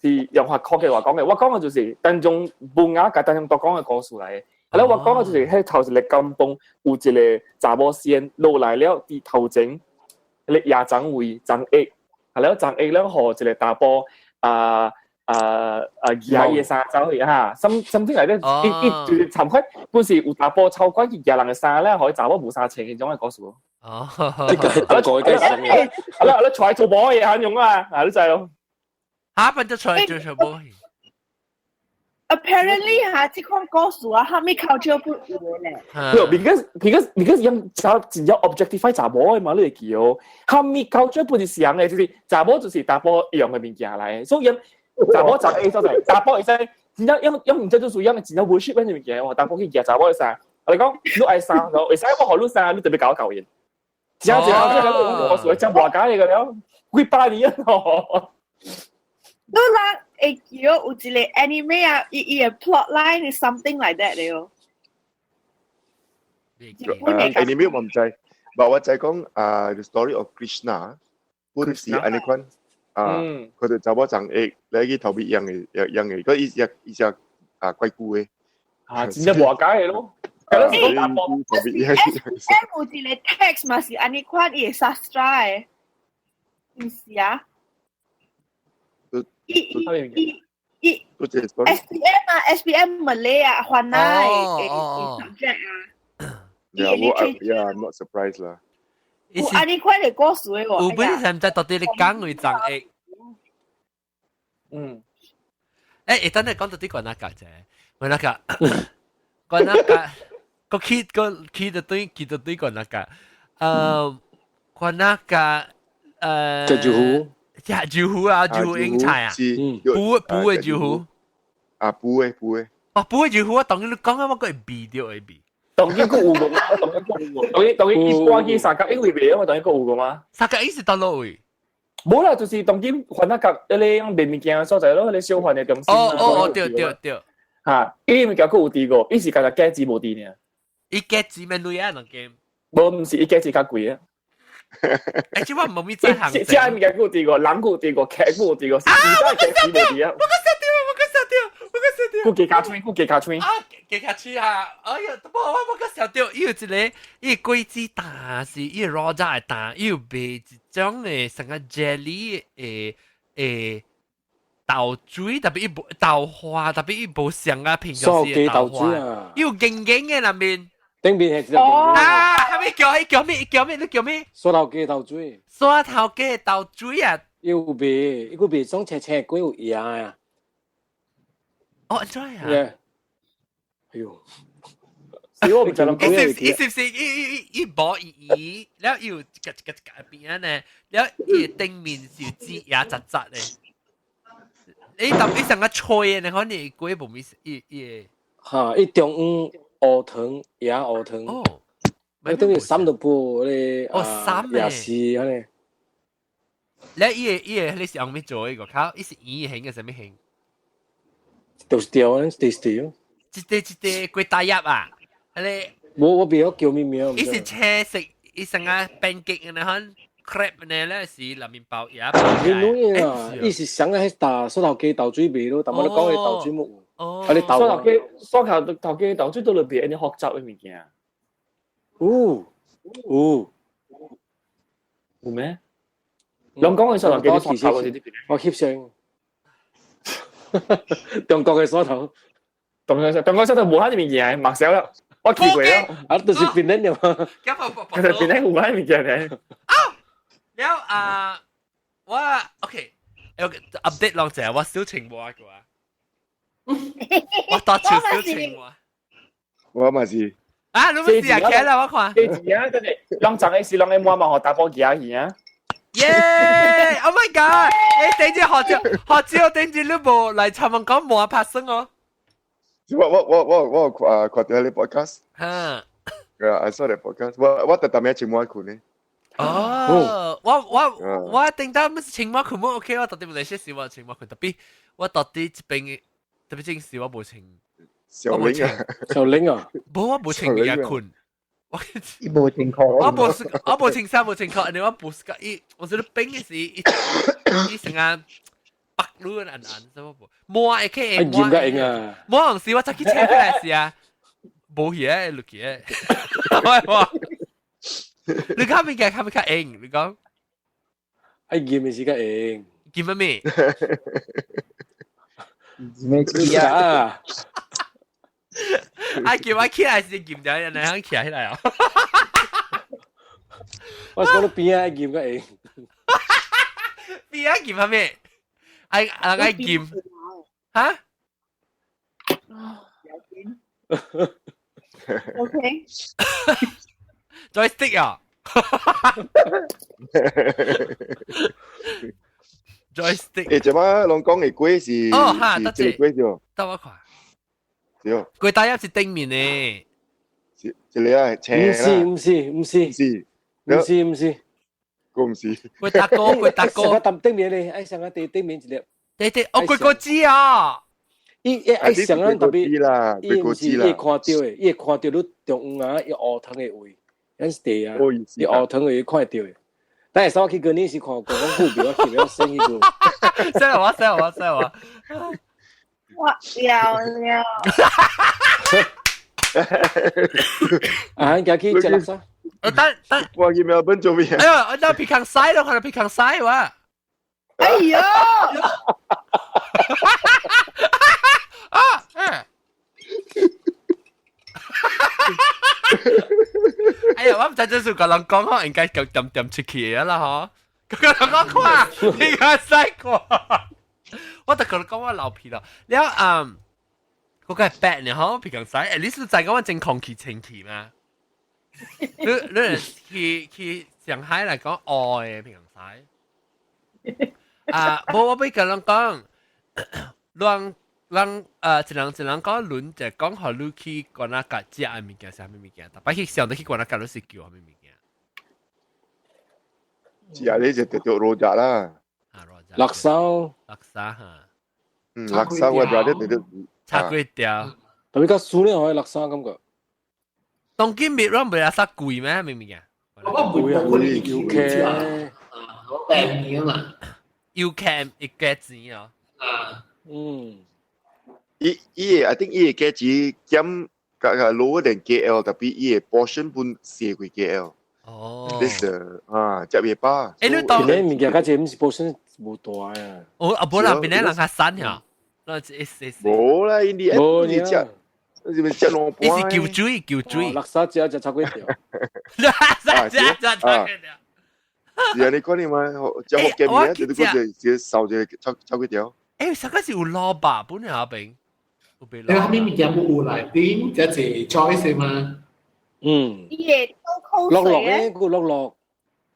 是用福建話講嘅。我講嘅就是當中文雅佮當中都講嘅故事來嘅。啊，咧我講嘅就是彼頭一個甘榜有一個查某仙落來了，佇頭前，彼個夜長位長益。係了，長益了，予一個查埔啊啊啊，舉伊的衫走去哈，something 來咧，伊伊就是參款，本是有查埔超過去舉人的衫咧，予查某無衫穿彼種的故事。哦，這個係個個計嘅。啊啦，啊啦，出來做波嘢肯用啊，啊你知咯。嚇，變咗出來做做波。 Apparently 哈，這款故事啊，啥物 culture 不有的咧。 Because 用查真正 objectify 查某的嘛，你會記哦。啥物 culture 不是像的，就是查某就是查埔用的物件來，所以查某查會所在，查埔會使真正用用毋知就是用真正 worship 的物件，查埔去舉查某的衫，我你講你愛衫，會使我予你衫，你特別共我教因。真正這個我屬於真無解的個了，幾百年哦。你人會記有一個 anime 啊，伊伊的 plot line is something like that 的哦。 Anime 我毋知，但我知講啊，the story of Krishna，本是按呢款啊，佢就查某長益，來去頭尾養的養的，佢伊只伊只啊怪古的。啊，真正無解的咯。咁是 S M 有一個 text 嘛是按呢款伊的 Sastra 的，毋是啊？伊伊伊伊 S P M 啊，S P M Malay 啊，番仔的 subject 啊。 Yeah, 我 yeah, I'm not surprised 啦。有按呢款的故事的喎。有本是毋知到底你講會長益。嗯。誒，等你講到底關哪個啫？關哪個？關哪個？個起個起的對，起的對關哪個？關哪個？隻住戶。隻住戶啊，住戶英菜啊，補補的住戶。啊，補的補的。哦，補的住戶，我當然你講啊，我個會避掉會避。當然閣有個嘛，當然閣有個，當然當然伊搬去三角英位賣啊嘛，當然閣有個嘛。三角英是佗落位？無啦，就是當今番仔角彼個賣物件的所在咯，彼個小販的中心。哦哦哦，對對對。嚇，伊物件閣有佇個，伊是干焦價錢無佇爾。伊價錢免鐳啊，兩間。無，毋是伊價錢較貴啊。欸，這我無咪在行。這物件閣有佇個，人閣有佇個，客閣有佇個，是真價錢無佇啊。我閣嚇著，我閣嚇著，我閣嚇著。閣加卡喙，閣加卡喙。啊，加卡喙啊！哎呀，無我我閣嚇著，伊有一個，伊果子蛋是伊羅炸的蛋，伊有賣一種的像個 jelly 的的豆水，特別伊無豆花，特別伊無像啊平常時的豆花，伊有硬硬的內面。頂面係啊，係咪叫？叫咩？叫咩？你叫咩？蒜頭雞豆水。蒜頭雞豆水啊！有賣，伊個賣種青青果有芽啊。哦，怎啊？哎呦，是我毋知人伊是伊是是伊伊伊伊無伊伊，了伊有一個一個一個邊仔呢，了伊頂面是有枝芽雜雜的。你特別像個吹的，你看你鬼無咪伊伊。哈，伊中央烏糖，芽烏糖。哦。你等於三度布咧，哦，三也是按呢。咧伊個伊個你是用咩做的個？靠，伊是圓形的，啥物形？就是條，就是條。一塊一塊雞大葉啊！彼個。無，我袂曉叫咩名。伊是青色，伊像個 pancake 按呢款 crepe 呢咧是內面包葉。你攏啊，伊是上個彼打蒜頭雞豆水賣咯，但我你講的豆水無有。哦。啊，你豆。蒜頭雞、蒜頭頭雞豆水都咧賣按呢複雜的物件。有有有咩？人講的蒜頭雞，你蒜頭是我翕相。中國的蒜頭，中國蒜頭無遐爾物件，目少了，我去過了。啊，就是檳城了嘛。其實檳城有遐爾物件咧。啊，了啊，我 OK，有 update 落者，我小情話個，我搭住小情話。我嘛是。啊，你唔是啊，起啦，我看。這字啊，真係，人昨嘅時人嘅滿嘛，學打波夾去啊。耶！Oh my god！你頂住學招，學招頂住你無來尋問講冇發生哦。我啊看到你 podcast。嚇。 Yeah, I saw that podcast. 我特特咩前晚困呢？哦，我頂到乜前晚困冇 OK，我特別嚟些時我前晚困，特別我到底這邊特別正時我無穿。小玲啊，小玲啊，無我無穿物件困。我伊無穿褲，我無穿衫無穿褲，你我無是個伊，我是咧冰嘅時，伊伊成個白滷暗暗，什麼無？摸會去會摸個用啊！摸時我早去車過來時啊，無去落去的，喂你講物件較較用？你講愛驗的是較用，驗乜物？咩字啊？愛驗我起來是驗掉，人哋肯起來啊！我講到邊啊？驗較用，邊啊驗係咩？愛愛驗嚇？OK。 Joystick 啊！joystick。誒，這擺攏講的粿是哦哈，是這個粿對。得我看。對。粿大葉是頂面的。是這個啊，青啦。毋是毋是毋是毋是毋是，我毋是。粿大哥，粿大哥。上個淡頂面咧，愛上個地頂面一粒。對對，哦，粿果子啊！伊愛上個特別，伊毋是伊會看到的，伊會看到你中央啊，伊烏湯的位。咱是地啊，你烏湯會看到的。但係我去過你是看過，我股票去了升去過。犀我，犀我，犀我。我了了。啊，行去食垃圾。等等。我去墨爾本做咩？哎呦，我到皮康西咯，看到皮康西哇。哎呦！啊！嗯。哎呀，我唔知這是個人講嗬，應該夠點點出去的啦嗬。個人講看，你個西瓜，我就個人講我流鼻咯。了嗯，嗰個係白呢嗬，皮講西，誒，你是知講我真空氣清氣嗎？你去上海來講愛皮講西。啊，無我欲共人講，人。人一人一人講輪就講，予你去關那甲食的物件，啥物物件？逐擺去上得去關那甲，你是叫啥物物件？食你就直接羅扎啦。啊，羅扎。垃圾。垃圾哈。嗯，垃圾我覺得直接。炒粿條。特別較輸咧，可以垃圾感覺。當今滅攏袂垃圾貴咩？物物件？我唔會貴，有客。啊，我病你啊嘛。有客會加錢哦。啊。嗯。伊伊個，I think 伊個價錢減較較 lower than KL，特別伊個 portion 本細過 KL。哦。 This 啊，食袂飽。欸，你當邊個物件較濟，毋是 portion 無大啊。哦，啊，無啦，邊個人較瘦呀？那是是是。無啦，印第安無是食，是咪食兩半？伊是舊水，舊水。垃圾食食炒粿條。垃圾食食炒粿條。是啊，你講你嘛，食福建麵，就是講就燒一個炒炒粿條。欸，上個是有蘿蔔本下邊。你後面物件無有內邊，這是 choice 嘛？嗯。伊會吐口水落落咧，個落落。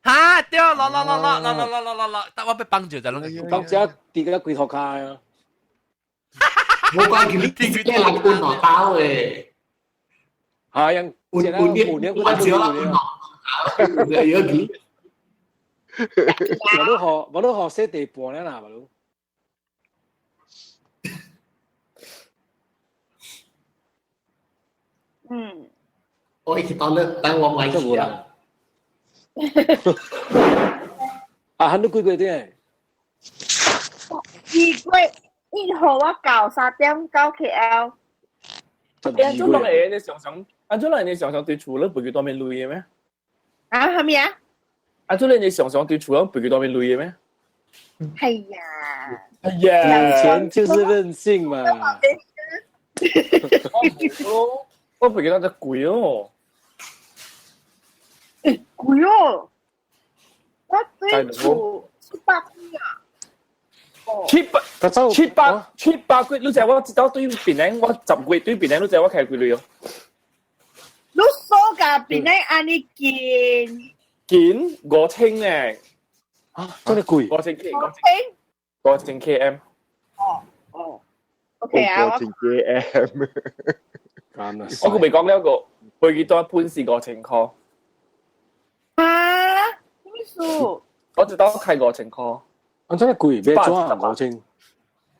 哈，對，落落落落落落落落落落，但我欲幫住就攏。幫只跌個龜頭卡啊！冇關係，你自己人搬落包嘅。係啊，換換啲換少啦，換落包，有幾？我都學，我都學識地盤咧啦，我都。嗯，我一到咧，等我買去啊。啊，很多幾個點？二月1號我到3點到 KL。安怎人會你想想，安怎人你想想對厝咧背幾多面鐳的咩？啊，係咪啊？安怎人你想想對厝咧背幾多面鐳的咩？係呀。係呀。有錢就是任性嘛。我不記得這貴哦。欸，貴哦！我對厝700幾啊。700幾，你知我知道對檳城，我10月對檳城，你知我開幾鐳哦？你你數㗎邊咧？按呢件件5000咧，啊，真係貴。5000 K， 5000 5000 km。哦哦，OK 啊，我 5000 km。啱啊！我佢未講呢一個，背幾多一般是5000塊。啊，咩數？我就當係5000塊。啊，真係貴，咩裝5000？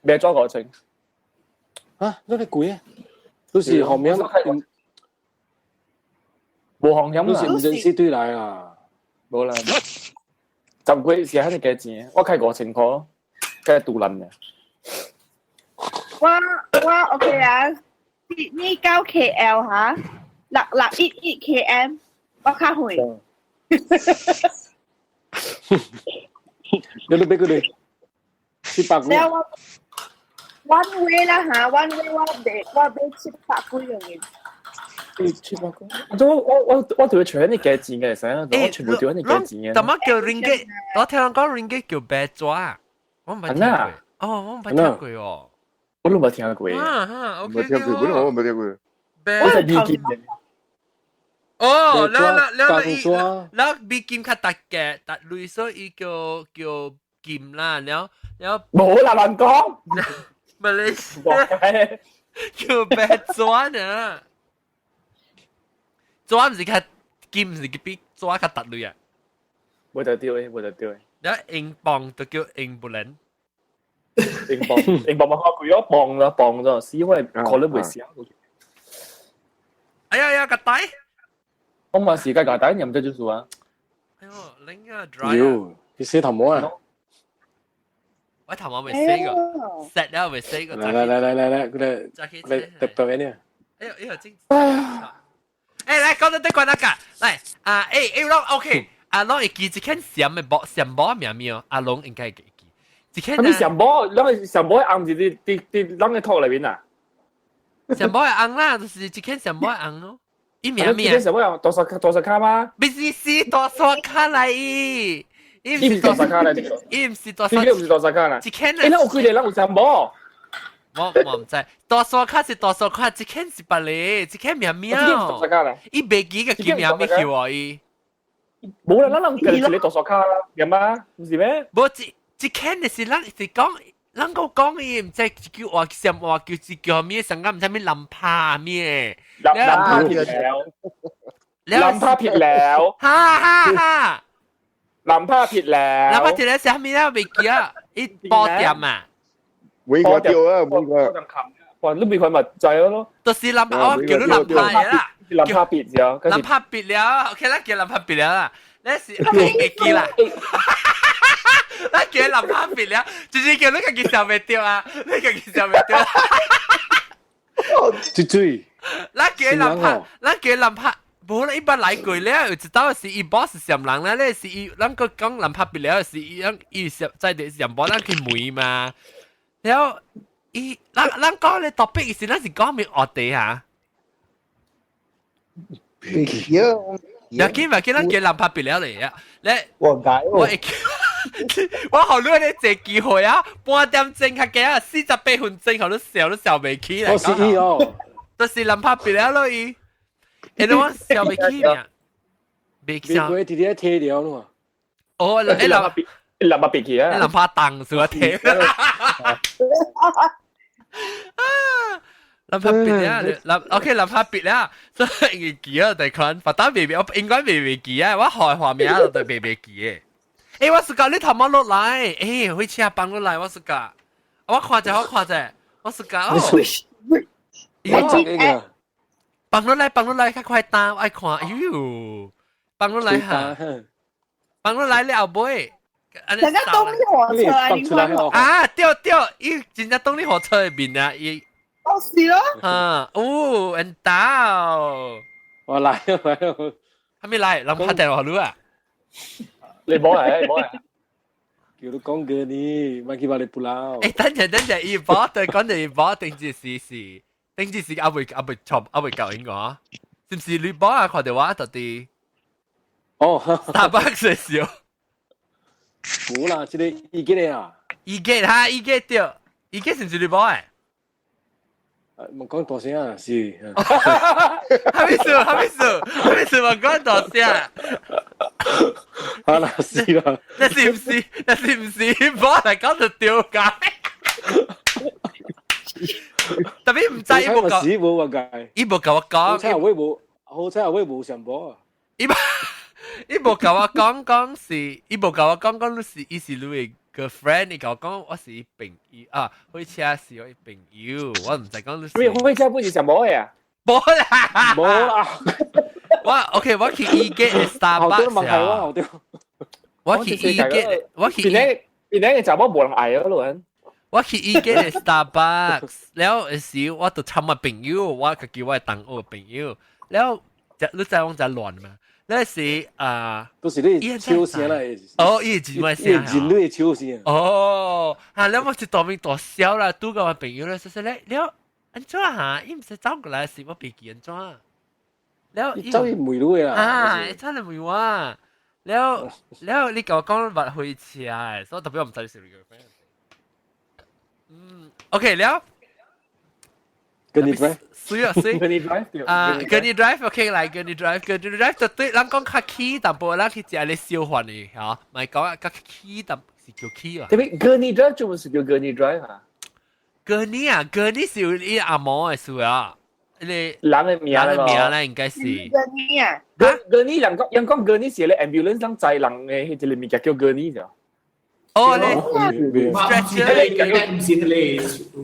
咩裝5000？啊，真係貴啊！都是後面無行飲都是唔認識對來啊。冇啦，十月是喺度幾錢？我開5000塊咯，梗係杜林嘅。我 OK 啊，你到 KL 嚇，611 km，我較遠。你都俾佢哋700幾？了我 one way 啦嚇，one way 我買700幾樣嘢。700幾？我對佢除緊你幾錢嘅，成我全部對緊你幾錢嘅。怎麼叫 ringgit？我聽人講 ringgit 叫白紙，我唔捌聽過。哦，我唔捌聽過哦。我都冇聽過。啊哈，OK。冇聽過，本來我冇聽過。我係意見嘅。哦，了了了，伊了美金較值嘅，值鐳所以叫金啦，了了。冇啦，亂講。馬來西亞叫白紙呢？紙毋是較金，是比紙較值鐳啊？冇就掉嘅，冇就掉嘅。了英鎊就叫英布蘭。英鎊，英鎊咪較貴咯，磅啦，磅咗，是因為可能會少。哎呀呀，個底！我嘛是個底，你唔知做數啊？哎呦，拎啊 dry 妖，你洗頭毛啊？我頭毛未洗過，洗了未洗過。來來來來來來，佢哋佢哋特別呢？哎呦哎呦，真！哎，來講到對關那個，來啊，哎哎，攏 OK，阿攏會記一間鹹的無鹹無名名，阿攏應該會記。一間。咁你鹹無，咱個鹹無紅是佇佇佇咱個土內面啊？鹹無的紅啦，就是一間鹹無的紅咯。伊名名。一間鹹無紅，大沙大沙卡嗎？不是是大沙卡來伊，伊毋是大沙卡來，伊毋是大沙，伊毋是大沙卡啦。一間啊。欸，咱有幾個人有鹹無？我毋知，大沙卡是大沙卡，一間是別個，一間名名。伊袂記個叫名咩叫啊伊？無啦，咱人叫一個大沙卡啦，對嗎？毋是咩？無一一間就是咱是講，咱個講伊毋知叫話什話叫是叫咩，上個毋知咩林帕咩。林帕ผิดแล้ว林帕ผิดแล้ว哈哈哈！林帕ผิดแล้ว林帕ผิดแล้ว是啥物咧？袂記啊！伊波店啊！每個掉啊，每個。哇！你未看咪就係咯。就是林我叫你林帕啦。林帕別咗。林帕別了，OK 啦，叫林帕別了啦。你是你會記啦。咱叫林帕別了，就是叫你家己想袂著啊，你家己想袂著。水水。咱叫林帕，咱叫林帕，無啦，伊捌來過了，有一道是伊 boss 上人啦，咧是伊，咱閣講林帕別了是伊，咱伊上在佇上無咱去問嘛。了，伊，咱咱講咧 topic 是咱是講咩話題啊？要緊嘛，緊咱叫林帕別了嚟啊！咧，我解我會我予你咧這機會啊，半點鐘較加啊，48分鐘，予你笑都笑袂起來。我是伊哦，就是林帕別了咯伊，欸，我笑袂起呢。袂笑。袂直接貼了咯。哦，欸，林林帕別去啊！林帕當是我貼。林帕別了，林 OK 林帕別了，所以會記啊，大款，反正未未，我應該未未記啊，我開畫面就對未未記的。欸，我是講你頭毛落來，欸，火車放落來，我是講，我看者，我看者，我是講哦。放落來，放落來，較快擔，愛看，哎喲，放落來哈，放落來了後尾。人家動力火車啊，你看啊，對對，伊真正動力火車的面啊，伊。哦，是咯。啊，哦，很大。我來來，還沒來，人拍電話你啊。你冇嚟，冇嚟。叫你講過呢，莫去把你不撈。欸，等陣等陣，伊無對講就伊無定住是是，定住是阿未阿未錯阿未教應我，是毋是你無啊？看到我到底？哦， Starbucks 的時候。無啦，這個伊個啊。伊個哈，伊個對，伊個是毋是你無的？問講大聲啊，是。係咪事？係咪事？係咪事？問講大聲。啊啦，是啦。那是唔是？那是唔是？我嚟講就丟街。特別唔知伊無講，無話解，伊無共我講。好彩我無，好彩我無上播。伊無共我講講是，伊無共我講講你是伊是你的 girlfriend，伊共我講我是伊朋友啊，火車是我伊朋友，我毋知講你是。咩火車不是上無的啊？無啦，無啦。我 OK，我去伊個 Starbucks 啊。我去伊個，我去。邊個邊個查某無人愛咯？我去伊個 Starbucks，了時我就參我朋友，我家己我的同學朋友，了你知我在亂嘛？那時啊，都是你手聲啦。哦，伊是人聲，人類的手聲。哦，啊，了我是當面大笑啦，拄個我朋友咧，說說咧，了按怎哈？伊毋是走過來時，我袂記按怎。了，伊走去問你啦。啊，伊走來問我，了了，你共我講捌火車，所以特別我毋知你是你 girlfriend。嗯，OK 了。 Gurney Drive，水啊水。 Gurney Drive 啊，Gurney Drive，OK 來 Gurney Drive，Gurney Drive 就對，人講較起淡薄，咱去食咧燒飯的嚇，咪講啊較起淡是叫起啊。特別 Gurney Drive 做乜是叫 Gurney Drive 啊？Gurney 啊，Gurney 是有伊阿毛的事啊，你人的名人的名咧應該是。 Gurney 啊，Gurney 人講人講 Gurney 是咧 ambulance 上載人的彼個物件叫 Gurney 咋。哦，你 stretcher 唔是咧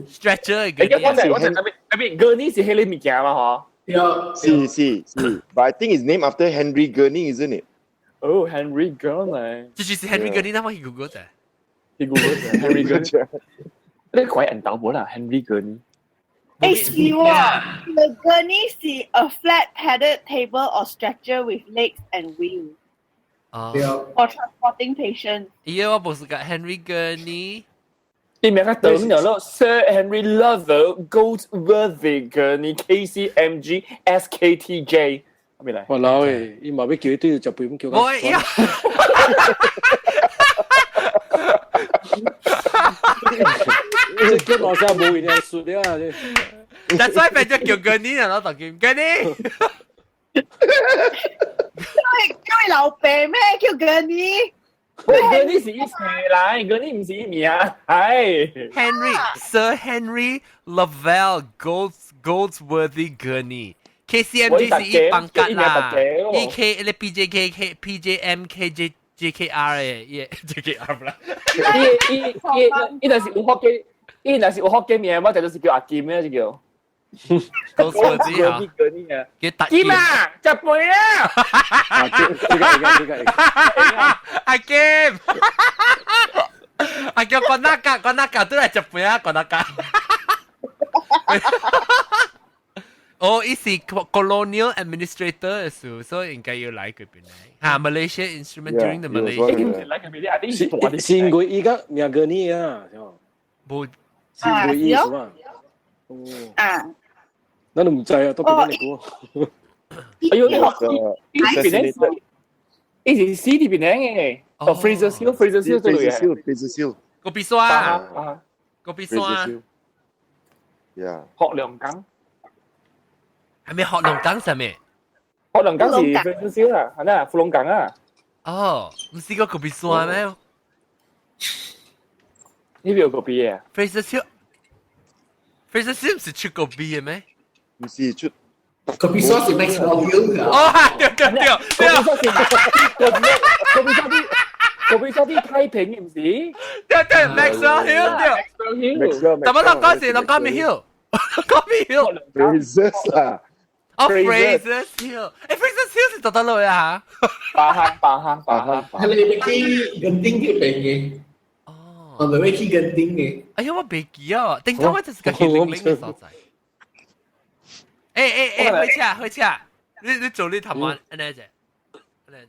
，stretcher 嘅。我知我知，特別特別 Gurney 是彼個物件嘛，嗬？是是是，But I think it's named after Henry Gurney, isn't it? Oh, Henry Gurney。這就是 Henry Gurney，那我去 Google 者。去 Google 者，Henry Gurney。你看人頭無啦，Henry Gurney。誒是喎，The gurney 是 a flat padded table or stretcher with legs and wheels. 哦，for transporting patients。伊個我無是個 Henry Gurney，伊名較長了咯，Sir Henry Lovell Goldsworthy Gurney KCMG SKTJ，咩嚟？我老誒，伊嘛欲叫伊對食飯，叫我呀！這叫老師無一定輸了啊！但所以變咗叫 Gurney 啊，老豆叫 Gurney。叫伊老爸咩？叫 Gurney。 Gurney 是伊姓來，Gurney 毋是伊名，係。 Henry Sir Henry Lovell Goldsworthy Gurney KCMG 是伊放假啦，E K 咧 P J K K P J M K J J K R 嘅，伊 J K R 啦。伊伊伊伊若是有福建，伊若是有福建名，我就是叫阿金咧，就叫。 Goldsworthy 啊，叫特金啊，食飯啊！啊，這個這個這個，阿金，阿叫關那格，關那格都來食飯啊，關那格。哦，伊是 colonial administrator 嘅時，所以應該要來嗰邊來。嚇，Malaysia instrument during the Malaysia。是因為伊個名個你啊，無，是因為伊是嘛？哦。啊。咱都毋知啊，都變你講。哎呦，伊是邊個？伊是死佇邊嘅？哦，Fraser Hill，Fraser Hill 這類嘅。Fraser Hill。個比山。啊。個比山。 Yeah。學良港。係咪學龍港上面？學龍港是 Fraser Hill 啊，係咪啊？福隆港啊。哦，毋是個個比山咩？呢邊有個比嘅。 Fraser Hill。Fraser Hill 毋是出個比嘅咩？毋是出。個比山是 Maxwell Hill 哦，對對對對。個比山啲，個比山啲太平毋是？對對，Maxwell Hill 對。 Maxwell Hill。但係我講是，我講咩 Hill？講咩 Hill？ Fraser 啦。哦，Fraser Hill，誒，Fraser Hill 是做得落啊嚇？巴坑巴坑巴坑。係你欲去雲頂嗰邊嘅。哦。我咪欲去雲頂嘅。哎呀，我袂記啊，頂頭我就是個去零零嘅所在。誒誒誒，火車火車，你做你頭毛按呢隻，按呢。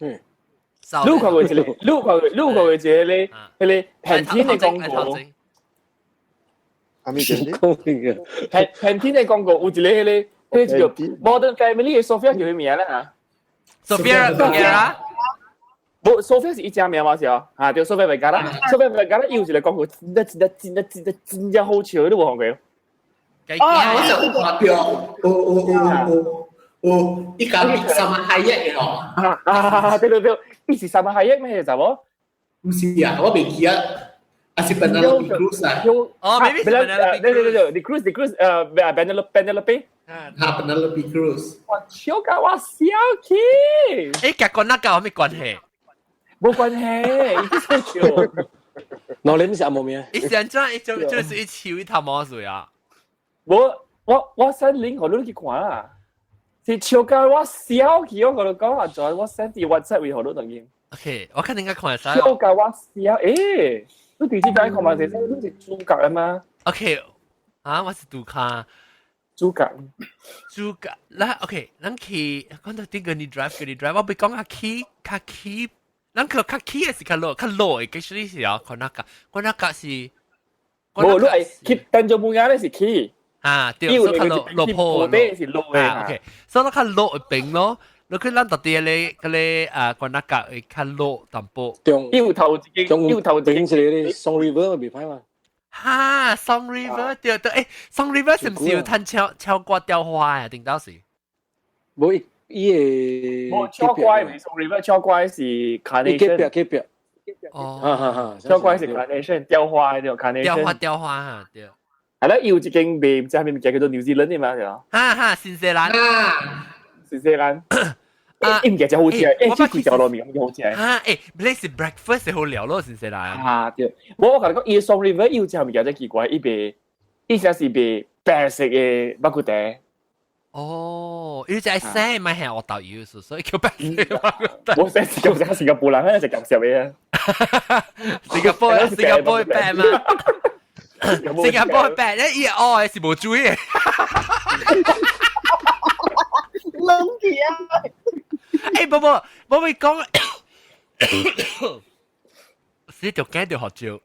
嗯。你看過一個，你看過，你看過一個咧，彼個 Pantene 的廣告。阿咪講嘅。 Pantene 的廣告有一個彼個，彼個叫 Modern Family 的 Sophia 叫啥名咧嚇？Sophia Vergara。無，Sophia 是伊正名嘛是哦，嚇對，Sophia Vergara，Sophia Vergara 伊有一個廣告，真正真正真正真正真正好笑，你無看過？哦，我想看到，有有有有有，伊講三萬海一嘅哦。啊啊，對對對，伊是三萬海一咩就無？唔是啊，我未記啊。啊是 Penelope Cruz 啊。哦，maybe 是 Penelope。對對對對，the Cruz the Cruz，Penelope Penelope。啊，Penelope Cruz。我笑到我笑去。誒，佮個那個有咩關係？冇關係，伊笑。嗱，你唔是阿毛咩？伊是按怎？伊就就是伊笑伊頭毛水啊。我 send link 予你去看啦，是笑到我笑去，我同你講啊，在我 send 啲 WhatsApp 會予你等於。 OK，我看應該看下。笑到我笑，誒，你直接講看嘛，這你是主角啊嘛？OK，啊，我是杜卡。主角。主角，啦，OK，咱去講到啲個你 drive 個你 drive，我俾講較起較起，咱去較起的是較落較落的，其實是啊，看那個看那個是。無，你係去丹絨木亞咧是起。啊，對，所以較落落坡咯。是落的。 OK，所以較落一邊咯。你去咱特啲咧，嗰個啊，看那個會較落淡薄。右頭一間，右頭一間是咧，Song River 未歹嘛。哈，Song River 對對，誒，Song River 是唔是有趁超超過雕花啊？頂到時。無伊伊個。無超過唔是 Song River，超過是 Carnation。隔壁隔壁。哦。哈哈哈。超過是 Carnation，雕花對 Carnation。雕花雕花哈對。係啦，有一間賣唔知係咪物件叫做 New Zealand 的嘛，是吧？哈哈，新西蘭。新西蘭。啊！伊物件真好食，誒，這幾條路面咁好食。啊，誒，你是 breakfast 好料咯，新西蘭。啊，對。我共你講，伊 Song River 有隻物件真奇怪，伊賣，伊只是賣白色的肉骨茶。哦，伊只係生咪係我導遊，所以叫白色肉骨茶。我生是叫啥新加坡人，係夾食嘅。新加坡，新加坡白嘛？新加坡白，你伊哦是無注意。冷起啊！誒，不不，我會講，死條驚條學招。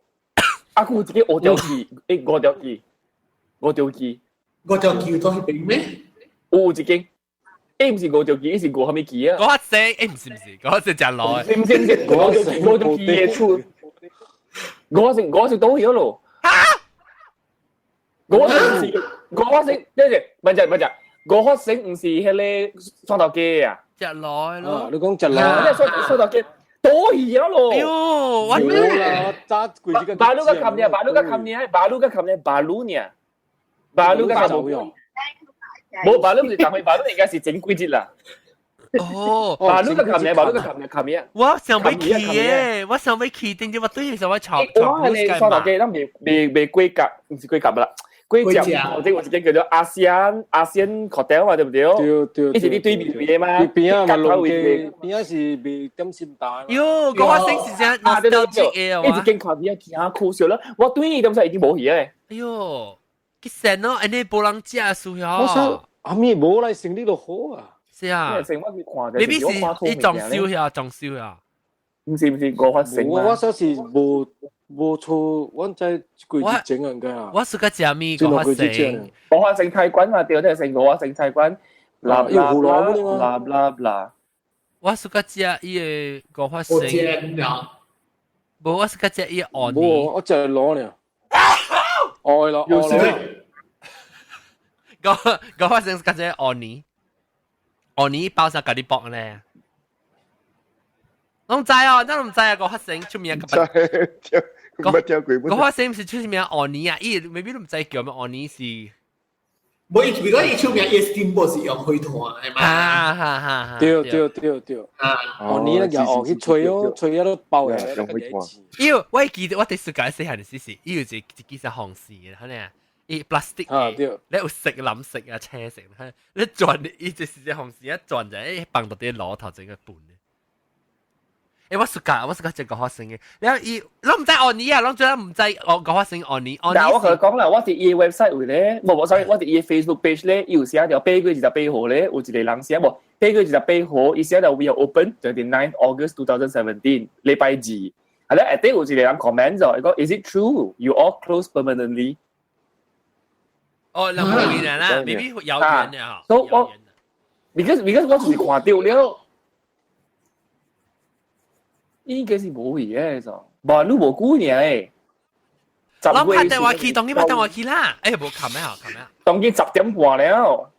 啊，佢自己學條字，誒，五條字，五條字，五條橋都係邊咩？有一間，誒，唔是五條字，是五蝦米字啊？嗰個聲，誒，唔是唔是，嗰個聲真老。唔是唔是，五條字，五條字嘅厝，我是我是倒咗咯。嚇！我是我是，等陣，問陣問陣，我發生唔是迄個雙頭雞啊？食來咯，你講食來，雙雙頭雞倒去咗咯。哎呦，我啦，早幾個。馬路個冚呢，馬路個冚呢，馬路個冚呢，馬路呢，馬路個冚。冇馬路唔是當去，馬路應該是整幾節啦。哦，馬路個冚呢，馬路個冚呢，冚呢。我想欲去耶，我想欲去，點知我對上我炒炒。我係你雙頭雞，咱未未未過甲，唔是過甲啦。過節，或者有一間叫做 ASEAN ASEAN Hotel 嘛，對唔對？對對。伊是你對面邊嘛？邊啊嘛，龍街邊啊是賣點心蛋。喲，嗰個聲是真 nostalgic 嘅啊！一間咖啡啊，真可惜啦！我對伊點解已經無去嘅？哎喲，幾神咯！按呢無人食輸我想阿咪無來生理都好啊。是啊。成我去看，你必是你裝修呀，裝修呀。唔是唔是，我發生。我說是無。無錯，我在幾日前應該啊。我是個食物，我發生。我發生菜館嘛，對，對，成我發生菜館。啦啦啦啦啦。我是個食伊個我發生。無，我是個食伊個芋泥。無，我食螺呢。愛咯，愛咯。我我發生是個食芋泥，芋泥包上咖喱包咧。攏知哦，咱攏毋知啊！我發生出名個。我聽過。我發生毋是出名芋泥啊，伊 maybe 都毋知叫咩芋泥是。無伊，如果伊出名，伊 steamboat 是用火炭的嘛。啊哈哈！對對對對。啊，芋泥那個哦去吹哦，吹啊都爆起來。用火炭。因為我記得我第時間細漢時時，伊有一一支是紅線的，可能伊 plastic 啊對，你有色藍色啊青色，你轉伊就是隻紅線一轉就誒放到啲爐頭整個盤。誒，我暑假我暑假這個發生嘅，然後伊，攏毋知芋泥啊，攏最毋知我個發生芋泥。但我同佢講啦，我佇伊 website 位咧，無無，sorry，我佇伊 Facebook page 咧，伊有寫條8月28號咧，有一個人寫無，八月二十八號，伊寫到 We are open 29 August 2017，禮拜二。係咧，下底有一個人 comment 咗，伊講 Is it true you all close permanently？哦，人冇人啦，maybe 遙遠嘅嚇。所以我 because 我就是看到了。應該是無去嘅，就無你無久爾誒。攏拍電話去，當然拍電話去啦。哎，無冚咩啊？冚咩啊？當然10點半了。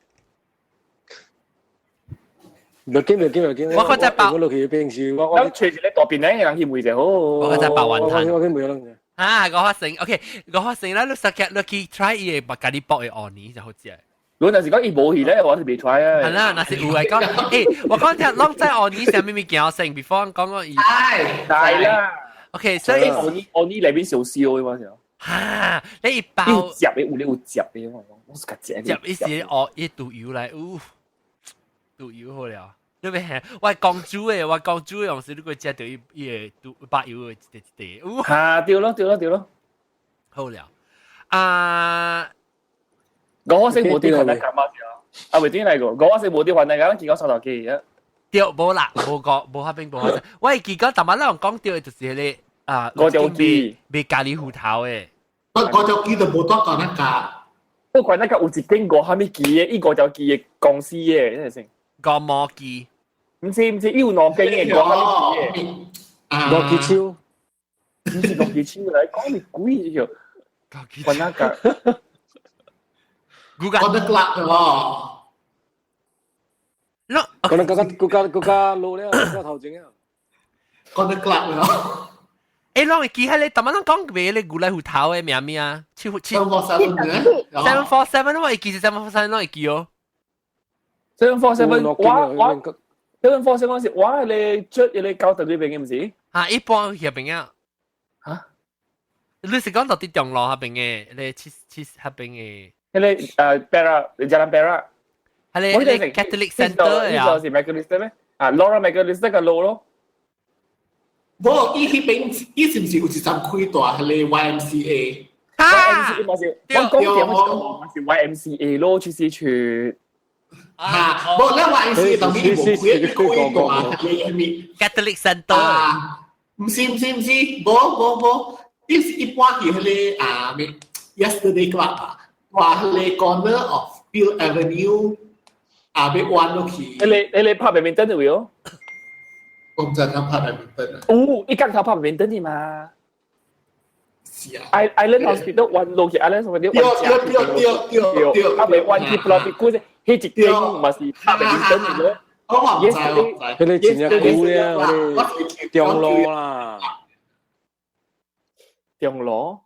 唔緊唔緊唔緊，我看在包我落去平時我我隨住你大便咧，人去問就好。我看在白雲灘。我去問人。啊，我發生，OK，我發生啦，你實嘅，你去 try 伊個咖喱包的芋泥就好食。如果若是講伊無去咧，我是未 try 啊。係啦，若是有來講，欸，我講聽，攏在芋泥啥物物件先，before 講講伊。係啦。 OK，所以芋泥芋泥內面燒燒的嘛是。哈，你一包有夾的，有咧有夾的，我我是較夾。夾一時哦，一豆油來，嗚，豆油好了。你別嚇，我講煮的，我講煮的用時你會食到伊伊個豆白油的一塊一塊。哈，對咯對咯對咯。好了，啊。我是無啲還來幹嘛啊，未點來過，我是無啲還來講，見過三頭機啊。對，無啦，無個無發病無發生。我會記講，逐擺咱講到的就是彼個啊，五條機賣咖喱芋頭的。我五條機就無當講那個。我看那個有一間五蝦米機的，伊五條機的公司的，真係先。五毛機。毋是毋是，伊有兩間的五蝦米機的。五支手。毋是五支手來講你鬼就。看那個。我得辣哦。可能更加更加更加老了，更加頭前啊。講得辣咯。欸，攏會記彼個，逐擺攏講賣彼個牛奶芋頭的名名啊？七七 747 747，我會記是 747，攏會記哦。 747，我我 747 是我彼個出彼個高德嗰邊的，毋是？啊，一般遐邊啊。嚇？你是講到佇中路遐邊的，彼個七七遐邊的？彼個Perak Jalan Perak。係你 Catholic Center 啊？呢個是 Macalister 咩？啊，Lorong Macalister 個路咯。無，伊彼邊，伊是毋是有一站開大彼個 YMCA？啊！嘛是，我講嘅嘛是 YMCA 咯，其實處。啊，無，咱 YMCA 當然無開，開大彼個咩？Catholic Center。啊，毋是毋是毋是，無無無，伊是一般去彼個啊咩 Yesterday Club 啊，話彼個 corner of Peel Avenue 啊，欲彎落去。彼個拍白面燈的位哦。我毋知他拍白面燈啊。哦，伊剛頭拍白面燈的嘛。是啊。 Island Hospital 彎落去 Island Hospital。對對對對對。啊，袂彎去 Pulau Tikus，彼一間嘛是拍白面燈的咯。我嘛毋知，我毋知。彼個真正久了，我中路啦。中路？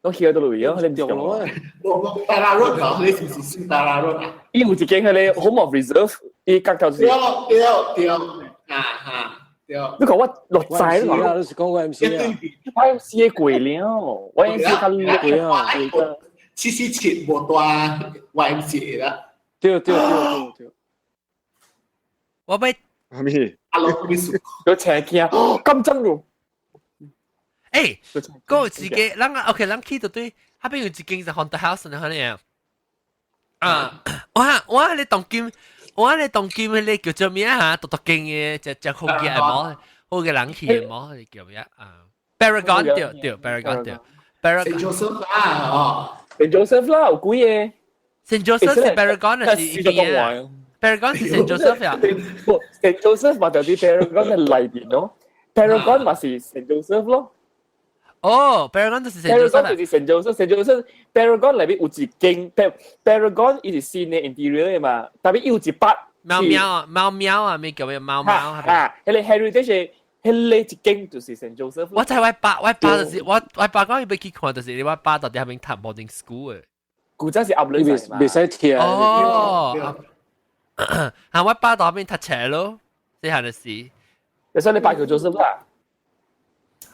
我去到佗位啊？你中路啊？我我 Tara Road 啊，你是毋是 Tara Road 啊？伊有一間彼個 Home of Reserve，伊角頭是。對對對，啊哈。對。你講我落仔啦，你是講 YMCA 啊？YMCA 過了，YMCA 較貴啊，77無大 YMCA 啦。對對對對對。我欲啥物？阿老咩事？有車鏡，咁真喎！欸，嗰有一個，咱 OK，咱去到對，彼邊有一間是 Haunted House 呢，可能啊，我我彼當今，我彼當今彼個叫做咩啊？獨獨間的，隻隻好嘅毛，好嘅人氣的毛，叫咩啊？Paragon 對對，Paragon 對，Paragon。 Saint Joseph 啦，哦，Saint Joseph 啦，有幾個？Saint Joseph 是 Paragon 還是邊啊？Paragon 是 Saint Joseph 呀？不，Saint Joseph 嘛就佇 Paragon 的內邊咯，Paragon 嘛是 Saint Joseph 咯。哦，Paragon 就是 Saint Joseph，就是 Saint Joseph，Saint Joseph，Paragon 內面有一間，Paragon 伊是新的 interior 的嘛，但係伊有一筆貓喵啊，貓喵啊，咩叫咩貓貓？啊，彼個 heritage，彼個一間就是 Saint Joseph。我知我爸，我爸就是我，我爸講伊欲去看，就是我爸到底彼邊讀 boarding school 的。古早是鴨卵嘛，袂使聽。哦，啊，我爸到彼邊讀冊咯，細漢的時。你說你爸叫 Joseph 啦？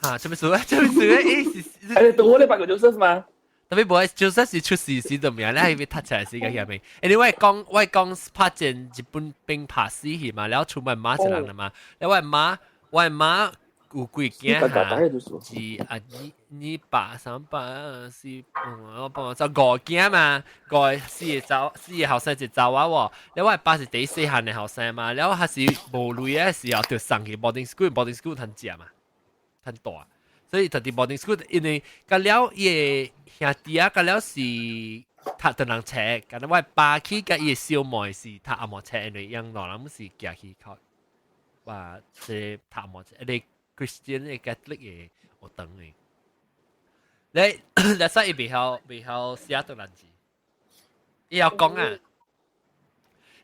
嚇，做咩事啊？做咩事啊？欸，是，你對我你爸叫 Joseph 嘛？特別無，Joseph 是出事時就名，你係欲讀冊時個下面。Anyway，講我講拍戰日本兵拍死去嘛，然後出門媽一人啦嘛，然後我媽我媽有幾囝嚇，是啊，二二百三百四，我幫我就五囝嘛，五個四個查四個後生一個查某喎，然後我爸是第細漢的後生嘛，然後還是無鐳的時候就送去 boarding school，boarding school 通食嘛，通大，所以讀佇 boarding school，因為甲了伊的兄弟啊，甲了是讀唐人冊，敢若我爸去佮伊的小妹是讀紅毛冊，因為養老人是行去靠，話這讀紅毛冊，你 Christian 的 Catholic 的學堂的。你你使伊袂曉袂曉寫唐蘭字，伊要講啊。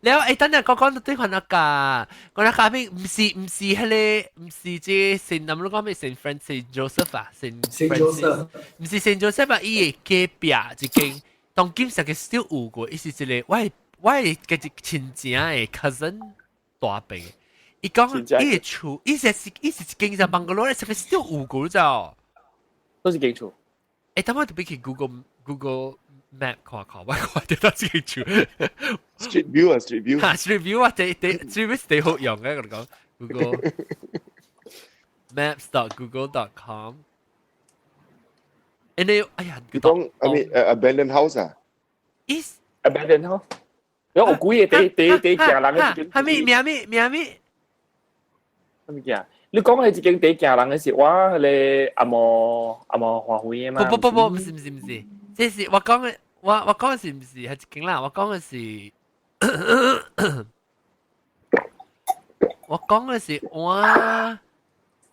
了誒，等陣講講到對番那個，講那個咩？毋是毋是彼个，毋是這聖南你講咩？聖 Francis Joseph 啊，聖 Joseph，毋是聖 Joseph 啊，伊的隔壁一間，當今實個 still 有過，伊是一個我我的個一親情的 cousin 大伯。伊講伊的厝，伊是伊是一間就 bungalow，實個 still 有過咋？都是間厝。誒，等我特別去 Google Map 看看，我看到到這間厝。 Street View 啊，Street View。哈，Street View 啊，第第 Street View 是第好用嘅，我講 Google Maps.google.com。誒你，哎呀，你講係咪abandoned house 啊？Is abandoned house。我估嘢第第第行人嘅係咪咩咩咩咩？咩物件？你講係一間第行人嘅是我彼个阿毛阿毛華輝嘅嘛？不不不不，毋是毋是毋是，這是我講嘅，我我講嘅是毋是係一間啦？我講嘅是，我講嘅是我，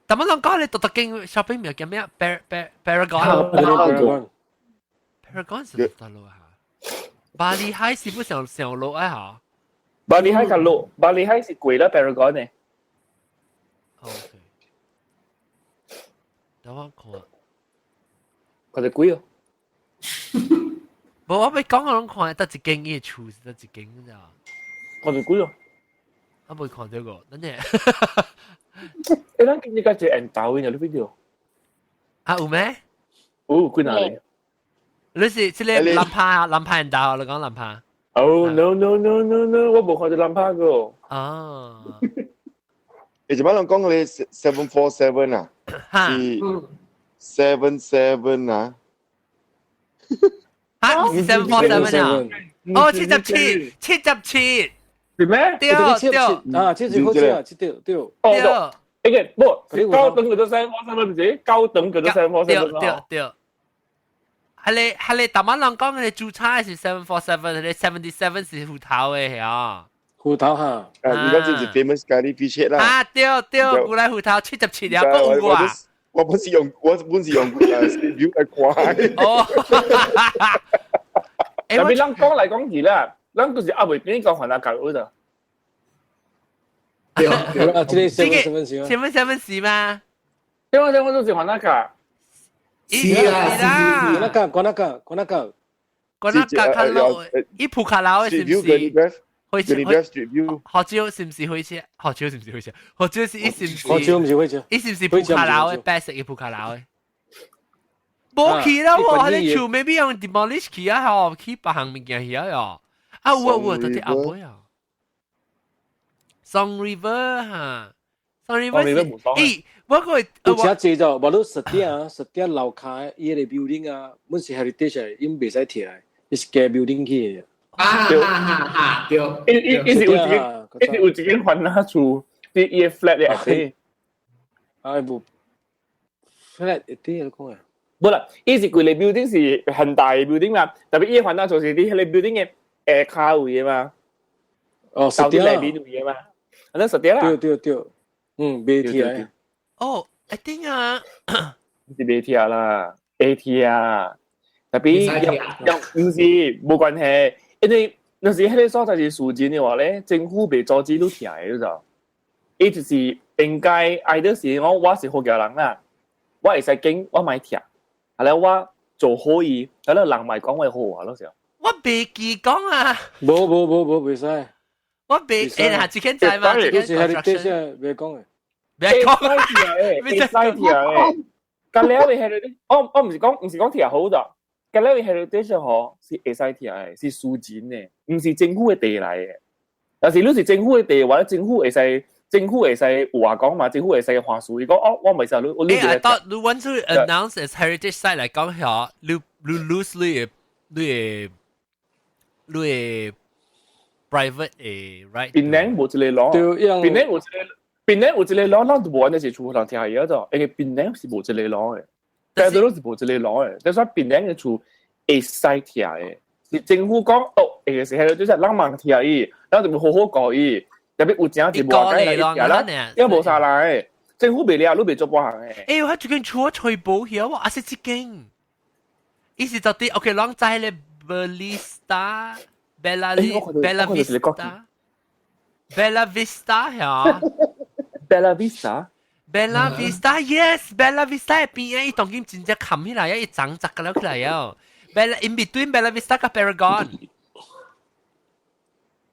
但我諗講你獨特間 shopping 名叫咩？Par Par Paragon。Paragon 是獨路啊？巴黎海是不上上路啊？嚇？巴黎海較路，巴黎海是貴啦，Paragon 呢？ OK，等我看，看就貴哦。無，我欲講我攏看得一間伊的厝是得一間咋？看就貴哦。我未看到過，等陣。誒，咱今日個一個緣投的，你 video？啊，有咩？有，幾若個？你是這个南帕南帕緣投，你講南帕？哦，no no no no no，我無看到南帕個。啊。你做乜人講你 747 啊？是 77 啊？嚇，747 啊？哦，77，77，是咩？對對，啊，77好似啊，七對對。哦對，誒個，無高等叫做 747 唔是？高等叫做 747 對對對。係你係你，大馬人講嘅註冊是 747，你 77 是虎頭的嚇。虎頭哈，啊，而家就是 famous 咖喱 fish head 啦。啊，對對，古來虎頭77了，閣有過啊。我本是用我本是用誒 view 來看。哦。特別咱講來講去啦，咱就是阿未變個番仔教育咋。對對啦，這個 77 是 77 是嗎？ 77都是番仔教。是啊，是是。嗰個嗰個嗰個嗰個較老，伊鋪較老的是毋是？火車學招是毋是火車？學招是毋是火車？學招是伊是毋是？學招毋是火車。伊是毋是鋪較老的？白色的鋪較老的。無去啦，我彼个厝 maybe 用 demolish 去啊，吼，去別項物件去啊喲。啊有啊有啊，到底後尾啊。Song River 哈，Song River 是，咦，我個有車濟咗，無你實點啊，實點樓跤伊个 building 啊，本是 heritage，𪜶袂使拆，伊是加 building 去的。啊哈哈哈！對，伊伊伊是有一間，伊是有一間番仔厝，佇伊个 flat 的下底。啊，無 flat 下底你講啊？無啦，伊是規个 building 是很大的 building 嘛，特別伊个番仔厝是佇彼个 building 的下跤位的嘛。哦，實點內面位的嘛，啊，實點啦。對對對，嗯，袂拆。哦，一定啊，是袂拆啦，會拆啊，特別又毋是無關係。因為若是彼个所在是私人的話咧，政府袂阻止你拆的，你知？伊就是應該愛的是我我是好家人啦，我會使揀我莫拆，後來我做好伊，後來人莫講我好話咯，時候。我袂記講啊。無無無無袂使。我袂誒，下一間在嗎？你是係你這袂講的。袂講。會使拆的。隔了會係我我毋是講毋是講拆好咋。隔了 heritage 吼是會使拆的，是私人的，毋是政府的地來的。但是你是政府的地話，政府會使政府會使有話講嘛，政府會使話事。伊講哦，我袂使你，我你。欸，I thought 你 want to announce as heritage site 來講遐，你你 lose 你的你的你的 private 的 right。檳城無這个 law，檳城有這个，檳城有這个 law，咱就無按呢是厝人拆伊個，因為檳城是無這个 law 的。但是攏是無這个 law 的，但是檳城的厝會使拆的，是政府講哦，會使就是人茫拆伊，咱就好好顧伊，特別有正是無解來拆啦，因為無啥人的，政府袂掠，你袂做半項的。欸，我這間厝我吹保險，我阿是這間。伊是到底 OK，攏知咧 Bellista、Bella Bella Vista、Bella Vista 嚇，Bella Vista。 Bella Vista，yes，Bella Vista 邊啊，伊當今真正冚起來啊，伊長雜個了起來啊。Bella in between Bella Vista 佮 Paragon。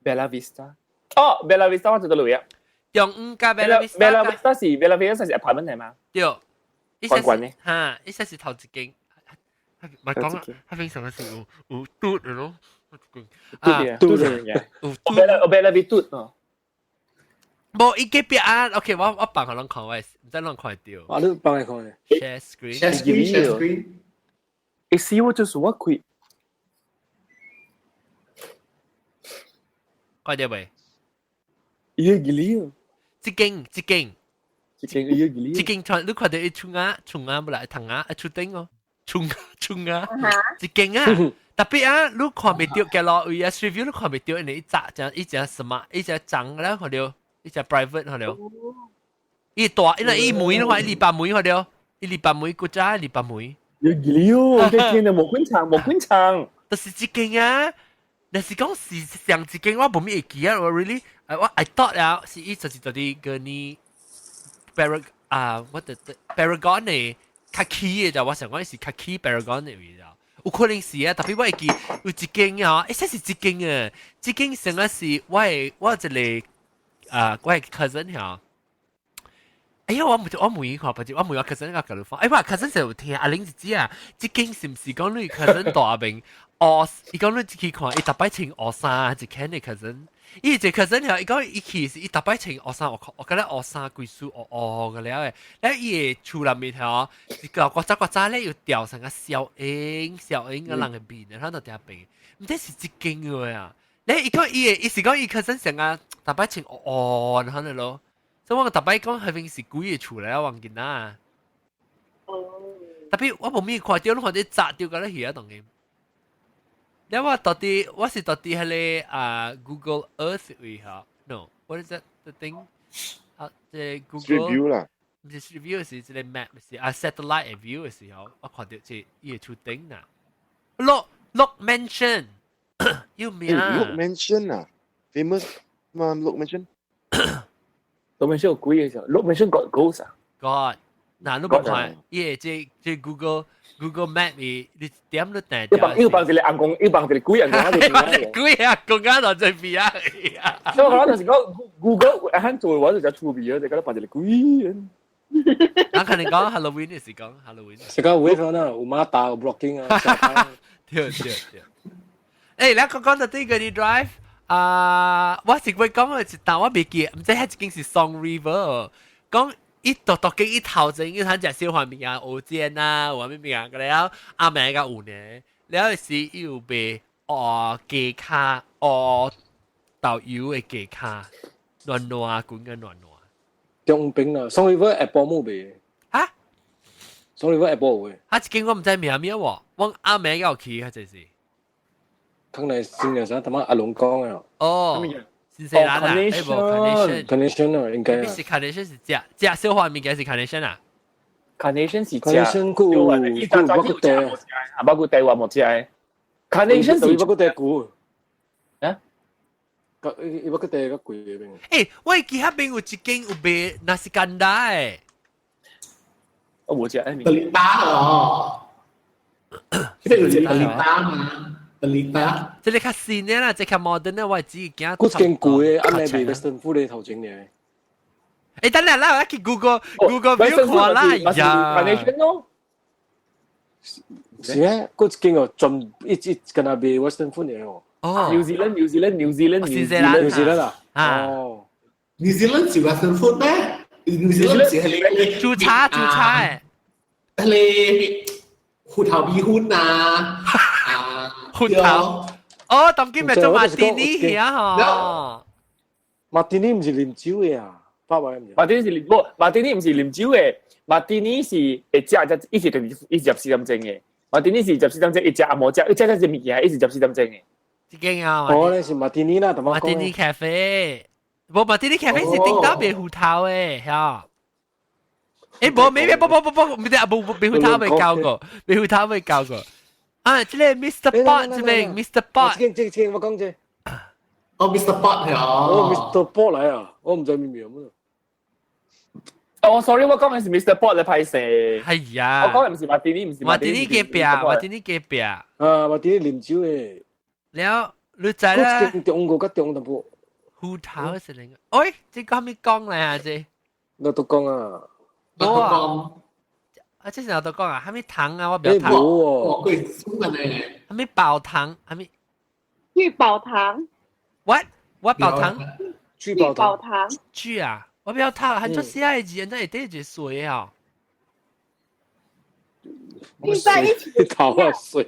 Bella Vista。哦，Bella Vista 我知道路啊。中午佮 Bella Vista。 Bella Vista 是 Bella Vista 是 apartment 係嘛？對。關關呢？嚇，伊說是頭一間。咪講啊，佢平常是有嘟的咯。啊，嘟嘅。有 Bella Bella Vista 嘟哦。無，伊隔壁啊，OK，我放予攏看，我毋知攏看著。啊，你放來看。 Share screen。 Share screen，share screen。會死我就是我開。看著未？伊個記啊！這間，這間，這間伊個記。這間看，你看著伊厝仔，厝仔無來，窗仔，厝頂哦，厝仔，厝仔，這間啊，特別啊，你看袂著嘅咯，位啊，Street View 你看袂著，因為伊窄，只伊只什麼，伊只長咧看著。伊只 private 看著，伊大，因為伊門你看，伊200門看著，伊二百門國家二百門。有記哦，這間就無滾長，無滾長，就是這間啊。若是講是上一間，我無咩會記啊。我 really，我 I thought 啊，是伊就是到底個呢 Parag 啊，我的 Paragon 的較起的就我想講是較起 Paragon 的位啊。有可能是啊，特別我會記有一間啊，欸，這是一間啊，這間成個是我的我一個啊，我的 cousin 嚇。哎呀，我唔我問伊看，不是我問我 cousin 個教你哎，我 cousin 就有聽阿玲就知啊，這間是毋是講你 cousin 大名？哦，伊講你去看，伊逐擺穿烏衫，一間的 cousin，伊一個 cousin 伊講伊去是伊逐擺穿烏衫，我覺得烏衫規束烏烏個了的，了伊的厝內面吼，一個呱喳呱喳咧又掉成個小鷹小鷹個人的面，然後就定變，毋知是這間的啊。咧伊講伊的，伊是講伊 cousin 成個逐擺穿烏烏，然後咧咯。所以我逐擺講彼邊是幾个厝來，我忘記啦。哦。特別我無咩看著，你看啲砸掉個咧去啊，當然。了我到底我是到底彼個啊 Google Earth 位哈？No，what is that the thing？啊，這 Google Street View 啦。毋是 Street View 是這個 map 是啊 satellite view 的時候，我看著這伊個厝頂啦。Look Look Mansion 有名。 Look Mansion 啊，famous 嘛 Look Mansion。 Look Mansion 有鬼嘅時候，Look Mansion got ghost 啊？Got，嗱你無看，伊個這 Google Map 伊你點都訂。一幫一個紅公，一幫一個鬼紅公，鬼啊公啊就這邊啊。所以我講就是講 Google 一做嘅話就出味啊，就覺得扮一個鬼。我可能講 Halloween 嘅時講 Halloween。是講 wave 啦，有馬達有 blocking 啊。對對對。誒，你講講到這個你 drive。啊！我是會講嘅，但我未記，毋知彼一間是 Song River。講伊獨獨經伊頭前，伊通食小飯物件，蚵煎啊，有啥物物件，了暗暝較有呢。了是伊有賣烏雞跤，烏豆油的雞跤，軟軟滾個軟軟。中邊啦，Song River 下晡冇賣。啊？Song River 下晡有嘅。啊，這間我毋知名咩喎，我暗暝有去，啊，這是。看來新嘅啥，他媽阿龍講啊。哦，新西蘭啊，欸無 Carnation。Carnation 啊，應該啊。是 Carnation 是食食小花物件是 Carnation 啊？Carnation 是食。 Carnation 佢有佢有肉骨茶，啊，肉骨茶我無食的。Carnation 是肉骨茶貴。啊？個伊肉骨茶較貴的邊。欸，我會記彼邊有一間有賣 nasi kandar 的。我無食。 Pelita 哦，這個有一個 Pelita 嘛？Pelita，這個較新的啦，這個較 modern 的，我只驚。嗰間貴的，按呢賣 Western food 的頭前呢。欸，等下啦，我去 Google View 看啦呀。 Carnation 咯。是啊，嗰一間哦，專一一敢若賣 Western food 的哦。哦。 New Zealand，New Zealand，New Zealand，新西蘭，New Zealand 啊。哦。 New Zealand 是 Western food 咩？New Zealand 是係煮茶煮茶的。係芋頭米粉啊。芋頭。哦，當今咪做馬蒂尼啊吼。馬蒂尼毋是啉酒的啊，百萬毋是。馬蒂尼是啉，無馬蒂尼毋是啉酒的，馬蒂尼是會食只，伊是就是伊是14點鐘的。馬蒂尼是14點鐘，伊食啊無食，伊食只物件，伊是14點鐘的。這間啊。哦，那是馬蒂尼啦，馬蒂尼咖啡，無馬蒂尼咖啡是頂到賣芋頭的，嚇。欸，無，沒沒，不不不不，唔對啊，無賣芋頭未交過，賣芋頭未交過。啊，這個 Mr. Pot 這邊 Mr. Pot，這間我講這。哦，Mr. Pot 係哦，Mr. Pot 來啊，我唔知咩名乜。哦，sorry，我講嘅是 Mr. Pot 嘅歹勢。係啊。我講嘅唔是馬蒂尼，唔是馬蒂尼隔壁，馬蒂尼隔壁。啊，馬蒂尼啉酒嘅。了，你知啦。中國較中淡薄。芋頭是另個，喂，這個係咪講嚟啊？這。我都講啊。我都講。啊，這是我都講啊，係咪糖啊？我不要糖。冇喎。佢鬆嘅咧。係咪爆糖？係咪？聚寶糖。 What？我爆糖？聚寶糖。聚啊！我不要糖，還做寫的字，人家會得一水啊。你在一起。頭啊水。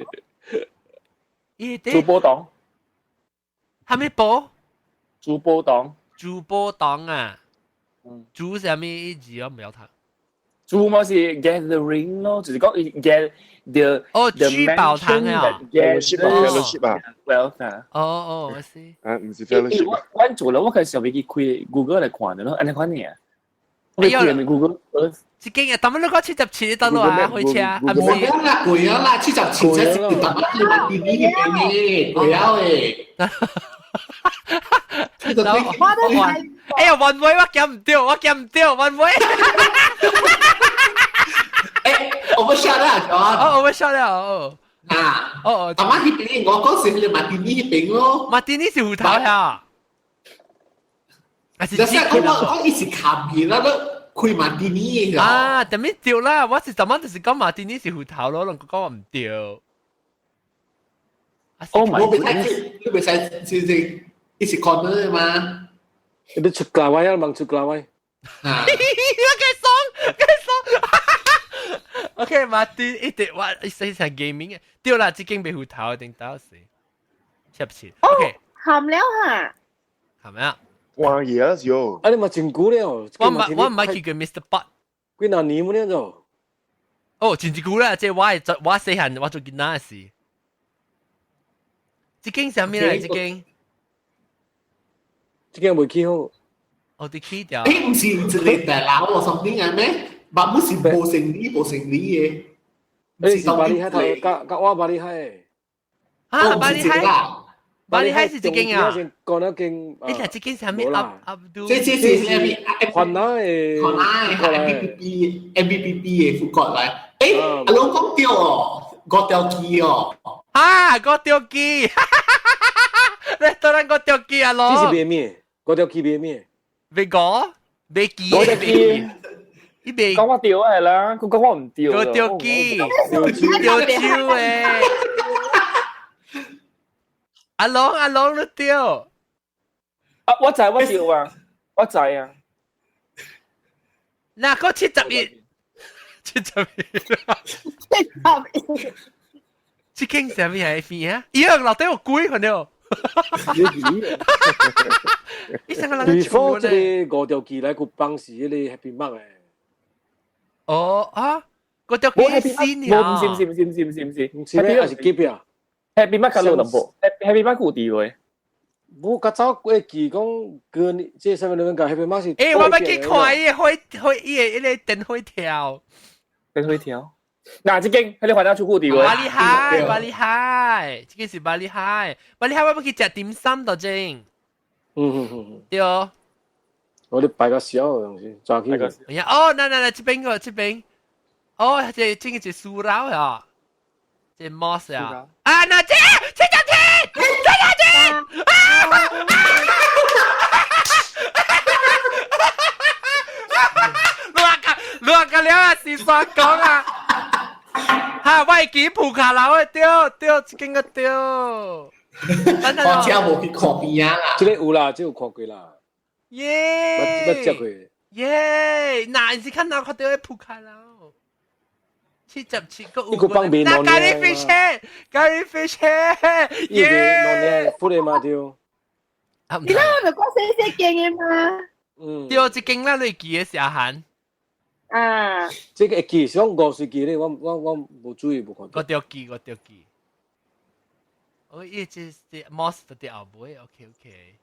珠寶黨。係咪寶？珠寶黨。珠寶黨啊！珠是啥物字我唔曉讀。珠嘛是 gathering 咯，就是講 get the 哦，珠寶糖啊，fellowship 啊，wealth 啊。哦哦，我知。啊，唔是 fellowship。我我做了，我開始想欲去開 Google 來看的咯，按呢款爾。我開咪 Google。這間啊，但乜你講77到咯啊，火車啊，唔是。過啦，過啊啦，77才是淡薄你馬蒂尼那邊的，過了的。哎呀，雲威我夾唔掉，我夾唔掉，雲威。誒，我不曉得啊，哦，我不曉得哦。啊，哦哦，阿媽那邊我講是那個馬蒂尼那邊咯。馬蒂尼是芋頭呀。就是講我講伊是卡片啦，都開馬蒂尼的。啊，點咩對啦？我是怎麼就是講馬蒂尼是芋頭咯，人講我唔對。哦，我袂使，你袂使，就是伊是 corner 嘛。你出價位啊，問出價位。啊！我計爽，計爽。OK，馬蒂一直我一世成 gaming 嘅，對啦，這間袂芋頭定到時，切不切？OK，含了哈。含了。哇，嘢啊，喲！啊，你嘛真久了。我唔捌去過 Mr. Pot。幾若年了就。哦，真久啦，這我我細漢我做囡仔時。這間啥物來？這間。這間未起好。哦，佇起掉。誒，唔是一個大樓或 something 啊咩？把不是無成理無成理的。誒，是巴里海頭，甲甲我巴里海。啊，巴里海。巴里海是這間啊。講那間。你睇這間啥物？阿阿都。這這是啥物？環那的。環那的 M B B M B B B 的副國來。誒，阿老講對哦，五條機哦。啊，五條機。你當然五條機啊咯。這是賣咩？五條機賣咩？賣五，賣機。五條機。伊袂講我對係啦，佢講我唔對。五條機，掉手誒。阿龍阿龍你對。啊，我知我對啊，我知啊。嗱，個71，71，71。這間啥物係邊啊？咦，樓底有鬼可能。你成個人 Before 這個五條機來個幫是迄個 Happy Mark 誒。哦啊，五條機新啊！唔是唔是唔是唔是唔是唔是，唔是咩？還是隔壁啊？Happy Mark 較老淡薄，Happy Mark 有佇話。無較早會記講，過這啥物兩個 Happy Mark 是。欸，我欲去看伊個火火伊個彼個電火條。電火條。嗱，這間彼個環境出庫佇話。巴里海，巴里海，這個是巴里海，巴里海我欲去食點心到正。對。我哋擺個小的東西，抓起。哎呀，哦，嗱嗱嗱，這邊個這邊，哦，這這個是酥樓啊，這 mosque 啊，啊，那這77，77，啊！亂個亂個了啊，是煞講啊！哈，我會記鋪卡樓的對對，這間個對。我真無去看邊啊啦。這個有啦，這個有看過啦。耶！捌食過。耶！嗱，是看哪看到的鋪卡樓，77個有。一個放麵那咖喱 fish head，咖喱 fish head，耶！富的嘛對。你那個講細細間的嗎？嗯。對，這間啦，你記得時限。啊！這個會記，是講5歲記咧，我無注意無看。我著記，我著記。哦，伊這這 mosque 佇後尾，OK OK。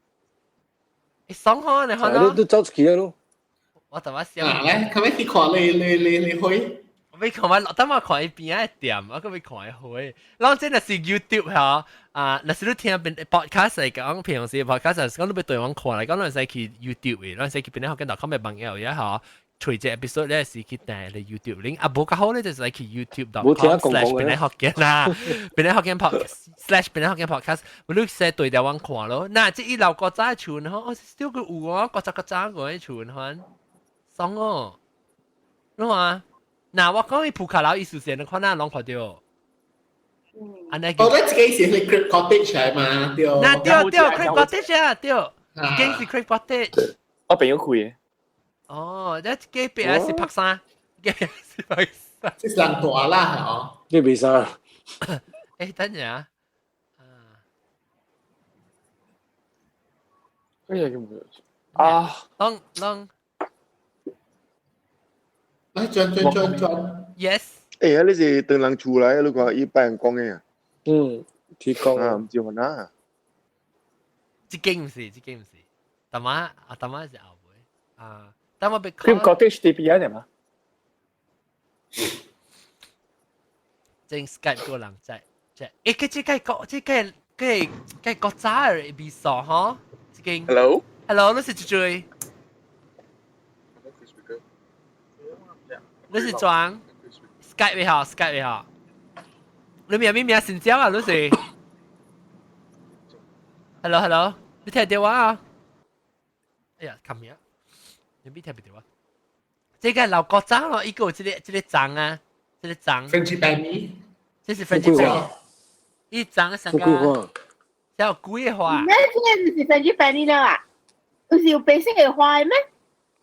欸，爽好你看你都走出去了咯。我怎麼想？啊，來，可欲去看你你你你去？我未看我，等我看伊邊仔店，我閣未看伊花。然後這若是 YouTube 吼，啊，若是你聽邊 podcast 嚟講，平常時 podcast 講你欲對網看嚟講，你會使去 YouTube 嘅，你會使去邊個學緊 com 嘅網頁也吼。隨隻 episode 咧是去訂你 YouTube link，啊無較好咧就是去 YouTube.com/ 邊個福建啦，邊個福建 podcast/ 邊個福建 podcast，你寫對條網看咯。嗱，這一樓國早厝吼，哦，少個有啊，國早國早個厝款，爽哦。你話？嗱，我講伊鋪卡樓意思是，你看哪攏看到？嗯。我覺得自己是去 Crepe Cottage 嚟嘛，對。嗱，對對，Crepe Cottage 啊，對，間是 Crepe Cottage。我朋友開嘅。哦，這隔壁是拍衫，隔壁是拍衫。這是人大啦，嗬。你袂衫？欸，等陣啊。啊。哎呀，啊。啷啷。來轉轉轉轉。 Yes。欸，你是當人厝來，你看伊拜人講的啊？嗯，提供啊，毋是雲啊。這間毋是，這間毋是，大媽啊，大媽是後尾啊。但我被 Crepe Cottage 佇邊仔嘛？正 Skype 個人在在，欸，佢這個國，這個個個國早的味素吼，這間。 Hello。 Hello，你是住最？你是裝 Skype 的吼，Skype 的吼。你名咩名？姓張啊，你是？Hello Hello，你聽到我啊？哎呀，冚名。你邊聽唔到啊？這個老國長咯，伊個有這個這個章啊，這個章。 Frangipani。這是 Frangipani。伊章上個。叫桂花。咩？這個是 Frangipani 了啊？有是有白色的花的咩？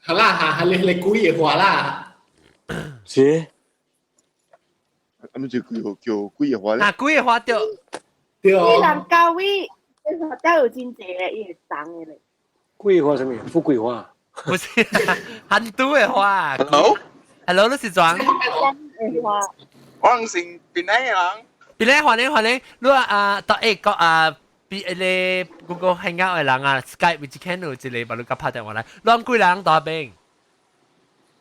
好啦，哈，係你桂花啦。是。咁就叫叫桂花咧。啊，桂花對。對。伊人教位，都有真濟咧，伊會長的咧。桂花啥物？富貴花。不是，很多的花。 Hello。 Hello，你是裝？我是檳城的人。檳城歡迎歡迎，你啊到欸個啊，比咧 Google Hangout 的人啊，Skype 一間有一個，把你甲拍電話來，攏幾人到邊？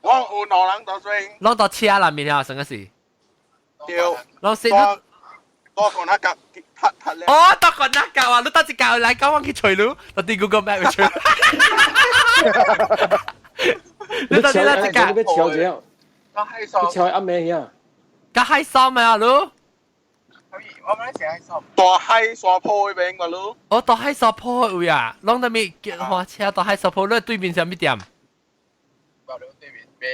我有兩人到邊。攏到車內面啊，什麼是？對。攏是。多個那個，哦，多個那個啊！你到一教來講，我去揣你，到佇 Google Map 去揣。你到底哪一個？你要敲者？你敲阿妹呀？甲海山咩啊？你？我們是海山。大海山坡那邊個路。哦，大海山坡的位啊，攏在咪花車大海山坡，你對面是啥物店？對面賣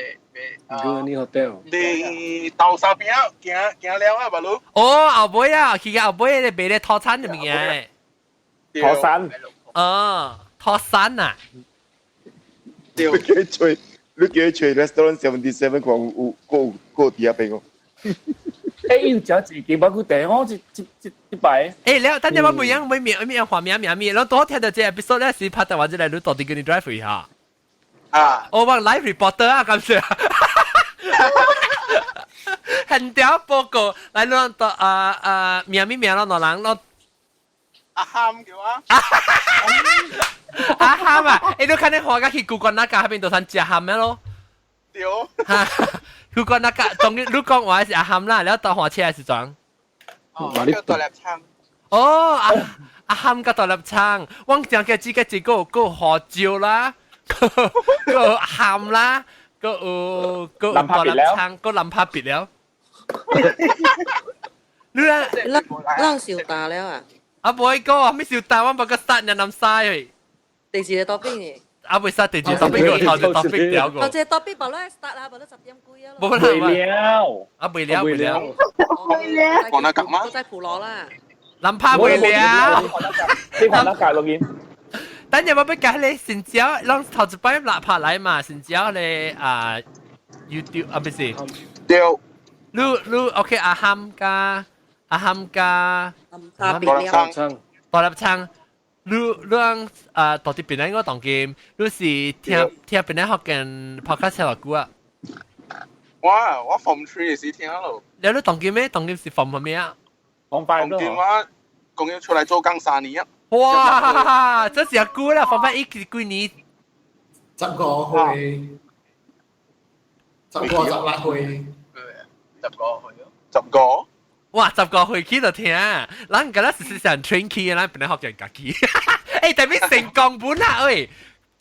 賣。哥，你 hotel。佇豆沙邊仔行行了啊，無路。哦，後尾啊，去到後尾咧賣咧套餐的物件。套餐。哦，套餐啊。你叫佢吹，你叫佢吹 restaurant 77看有有有佇遐邊哦。欸，伊有食一間肉骨茶哦，這這這這擺。欸，了，等陣我每樣每面每樣畫名名面，然後多聽到這 episode 咧是拍電話進來，你到底跟你 drive 下。啊！我話 live reporter 啊，咁算。很屌報告，來你到啊啊名面名咯，兩人咯。阿涵叫啊。阿涵啊，欸，你看你畫個去古關那家，那邊都算食鹹的咯。對。哈，古關那家，當然你講話是阿涵啦，然後搭火車還是裝？哦，叫大粒倉。哦，阿阿涵佮大粒倉，我講嘅這個這個個胡椒啦，個鹹啦，個有個有大粒倉，個南帕別了。你啦，咱小大了啊！啊，無個，咩小大，我無個殺人南沙去。第二個 topic 呢？啊，未殺第二個 topic 個頭一個 topic 掉個。頭一個 topic 無咧 start 啦，無咧10點幾啊。無了，啊，未了，未了。未了。講那幹嘛？都在普羅啦。南帕未了。你講那幹落去。等陣我欲講咧，新椒，攏頭一擺落拍來嘛，新椒咧啊 YouTube 啊，不是。對。你你 OK 阿涵加阿涵加。大粒倉。大粒倉。你你講啊，到底邊個當今？你是聽聽邊個學緊 podcast 聽偌久啊？我我 form 3時聽咯。你你當今咩？當今是 form 乜咩啊？ form 5 當今我講要出來做工3年啊。哇！這是久啦，form 5一幾年？ 15歲，15、16歲。10個歲咯。10個。哇！10個歲去就聽，咱今日事實上 train 去，咱本來學人家己。欸，特別成功本啊，喂，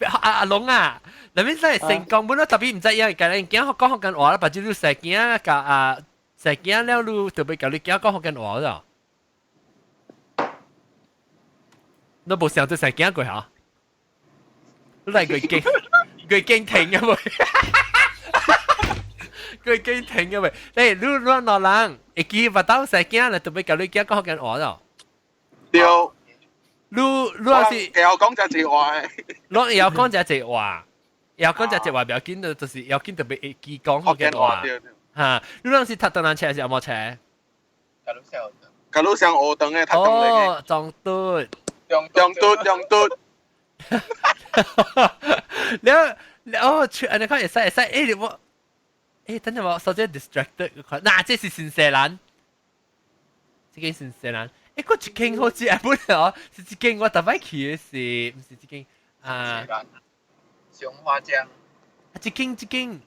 阿阿龍啊，特別真係成功本咯，特別毋知影，家己囝學講福建話啦，把這你細囝教啊，細囝了，你特別教你囝講福建話咯。你無想做細囝過嚇？你嚟佢驚，佢驚停啊喂！佢驚停啊喂！誒，你你老人會記巴到細囝咧，特別教你囝講福建話咯。對。你你是會曉講這濟話。你會曉講這濟話，會曉講這濟話，不要緊，就是要緊特別會記講福建話。嚇！你當時讀唐人冊還是紅毛冊？假如上學堂的讀唐人哦，中對。中中對中對。了了哦，你看會使會使，欸我，欸等陣我手機 distracted，嗱這是新西蘭，這間新西蘭，欸嗰一間好似啊本來哦，是一間我特擺去的是，毋是這間啊？松花江。這間這間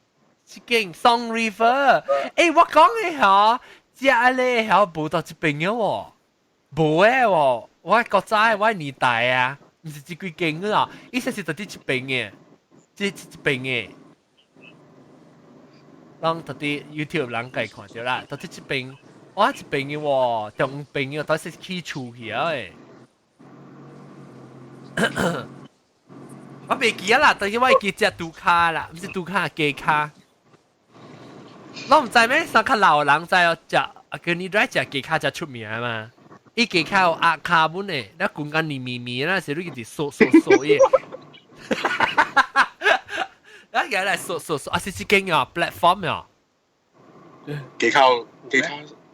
這間 Song River，欸我講的吼，食咧吼無到這邊的喎，無的喎，我國早我年代啊。毋是這幾間啊，伊說是佇這邊的，這這邊的，攏佇佇 YouTube 人家看著啦，佇這邊，我這邊的喎，中邊的，都是起厝去啊的。我袂記啊啦，但是我會記食豬跤啦，毋是豬跤，雞跤。我毋知咩，上較老的人知哦，食啊，跟你來食雞跤才出名嘛。伊雞跤有鴨跤本的，那滾甲黏綿綿，那時你一直嗦嗦嗦伊。啊，原來嗦嗦嗦，啊是這間哦，platform 哦。雞跤雞跤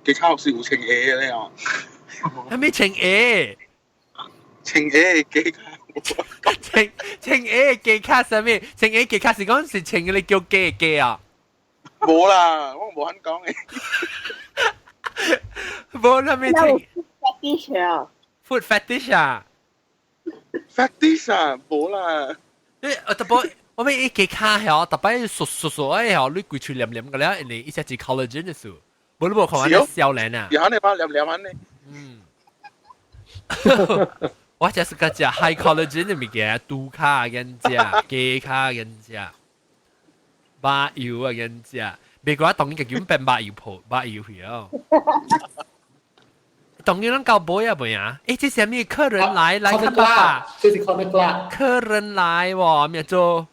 雞跤是有穿鞋的哦。啥物穿鞋？穿鞋的雞跤。穿穿鞋的雞跤啥物？穿鞋雞跤是講是穿嗰個叫雞雞啊？無啦，我無肯講的。無啥物穿。 Fetish 啊，food fetish 啊，fetish 啊，無啦。你我特別我咪一雞跤曉，特別熟熟熟的曉，你規喙黏黏個了，因為伊只是 collagen 的數，無你無看完少年啊。是安尼吧，黏黏按呢。嗯。我就是個食 high collagen 的物件，豬跤緊食，雞跤緊食，肉油啊緊食，別怪當然個叫變肉油婆，肉油去哦。當然咱到尾啊未啊？欸，這啥物客人來來看爸爸？這是 Corner Club。客人來喎，咩做？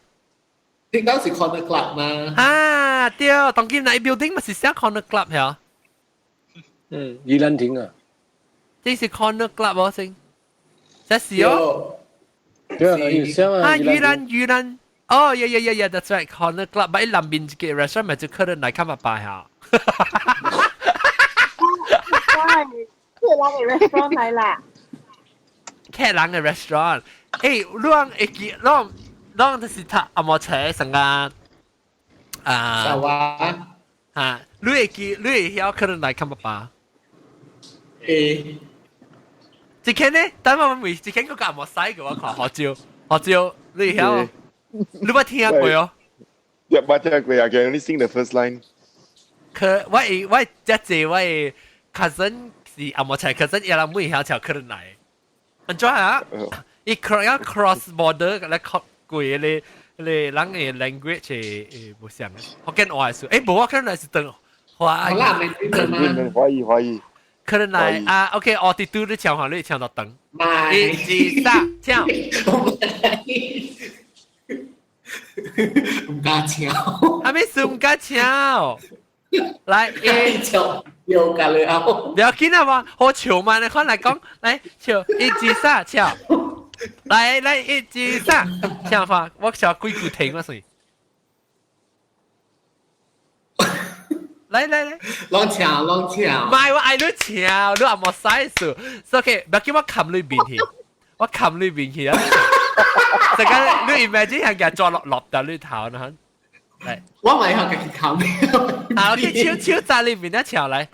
聽講是 Corner Club 嘛？啊，對，當今那 building 嘛是寫 Corner Club 係啊？嗯，宜蘭亭啊。這是 Corner Club 哦，先。這是哦。對啊，有寫啊。啊，宜蘭宜蘭，哦，yeah yeah yeah yeah，that's right，Corner Club，但南邊一個 restaurant 咪就客人來看爸爸嚇。客人的 restaurant 來啦，客人的 restaurant，欸，你講會記，你講你講就是讀紅毛冊上個啊，小娃，啊，你會記，你會曉客人來看爸爸？會，這間呢？等我問，這間個紅毛西給我看，好招，好招，你會曉？你捌聽過哦？一捌聽過啊，can only sing the first line。可我會我這濟我的 cousin 是紅毛冊，cousin 伊人每曉朝客人來，按怎啊？伊 cross 要 cross border 來過咧咧人的 language 會無相，福建話是，欸，無我可能是當華語，華語華語，客人來啊，OK，我哋拄你唱話，你唱到長，一、二、三，唱，毋敢唱，還沒是毋敢唱，來，一。又隔了後，不要緊啊嘛，好笑嘛，你看來講，來笑，一、二、三，笑，來來一、二、三，唱法，我笑幾句停我先。來來來，攏唱攏唱，唔係我愛你唱，你也無使數，所以不要緊我冚你面去，我冚你面去啊！陣間你 imagine 係夾抓落落到你頭呢？來，我咪係家己冚。好，去唱唱在裏面一唱來。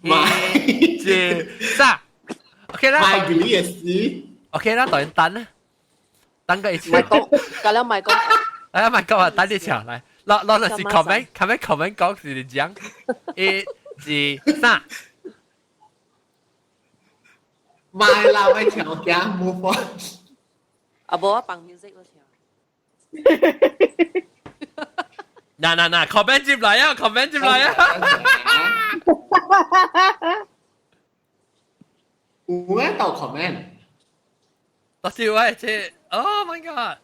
一、二、三，OK 啦。賣給你的事。 OK 啦，等等啦，等個一次。賣講，搞了賣講。哎呀，賣講啊，等你唱來，嗱嗱，那是 comment 講是講，一、二、三。買啦，我條件 move on。啊，無我放 music 我唱。嗱嗱嗱，comment 接嚟啊，comment 接嚟啊！有咩到 comment？我笑喂，這 Oh my God！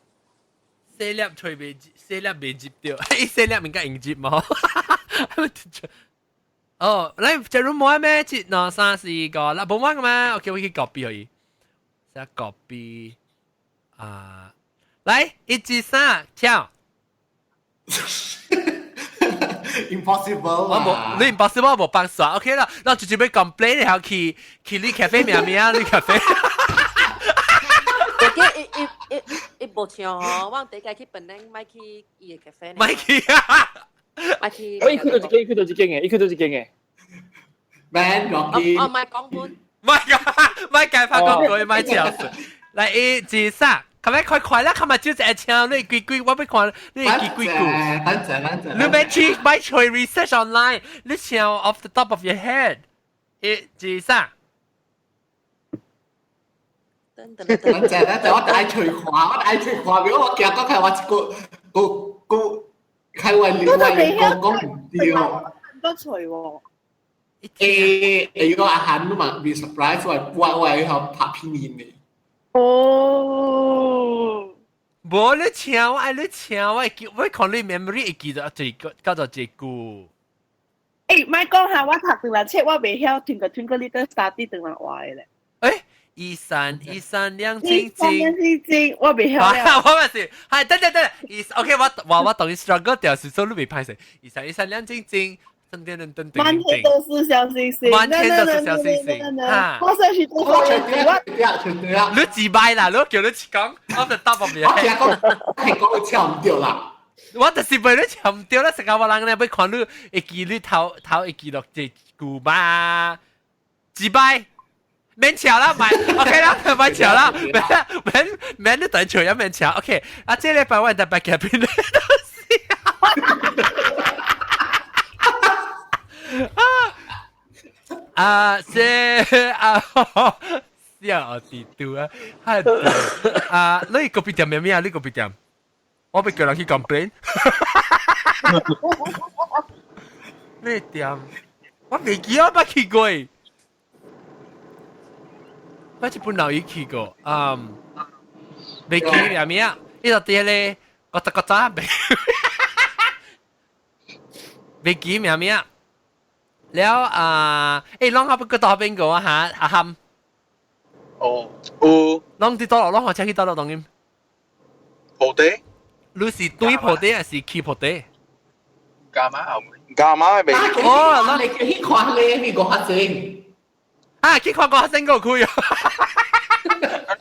四粒隨便，四粒未接掉，四粒應該應接冇。哦，你這種冇咩？一、兩、三、四個，嗱冇乜嘅咩？OK，我去 copy 可以，先 copy 啊，來一、二、三，跳。 Impossible 我冇，你 impossible 我冇幫刷，OK 啦，那直接俾 complain 然後去去你咖啡名名，你咖啡。我記伊伊伊伊無唱吼，我第一去本來買去伊个咖啡。買去啊！買去。我伊去到一間，伊去到一間嘅，伊去到一間嘅。 Man，我我買講本。買個買街拍廣告，買笑死。來一、二、三。琴日快快啦！琴日就一唱你幾幾，我欲看你幾幾句。等陣等陣。你免去買去 research online，你唱 off the top of your head。一、二、三。等等等陣等陣，我愛隨看，我愛隨看，如果我驚講開我一個個個開我另外一個講唔對。多隨喎。誒誒，如果阿韓你嘛be surprise，我我我係拍片嘅。哦，無你唱，我愛你唱，我會記，我看你 memory 會記得這個叫做這句。欸，莫講下，我讀兩人冊，我袂曉聽個聽個 little study 轉來話的咧。欸，一閃一閃亮晶晶，亮晶晶，我袂曉了。我嘛是，係等等等，一 OK，我我我當你 struggle 掉是做你未歹勢，一閃一閃亮晶晶。噔噔噔噔，滿天都是小星星，滿天都是小星星。哈，我想是我全對啊，全對啊。你自敗啦，你叫你講，我就答唔嚟。我聽講係講唱唔對啦。我就是為你唱唔對啦，成個我人咧，欲看你會記你頭頭會記錄這句嘛？自敗，免唱啦，咪 OK 啦，咪唱啦，免免免你等唱也免唱 OK。啊，這禮拜我特別嘉賓咧都是。啊！這啊，笑地度啊！啊，你個別店咩咩啊？你個別店，我被叫人去 complain。你店，我未記我捌去過，我一本老已去過，嗯，未記咩咩啊？伊就啲咧，覺得覺得未，未記咩咩啊？แล้วอ่าเอ้ลองเอาไปก็ต่อเป็น個啊嚇阿冚哦有攏佇倒落，攏學車去倒落當今鋪地你是對鋪地還是去鋪地？加馬後加馬未哦，你去看咧，咪個學生啊，去看個學生個開啊！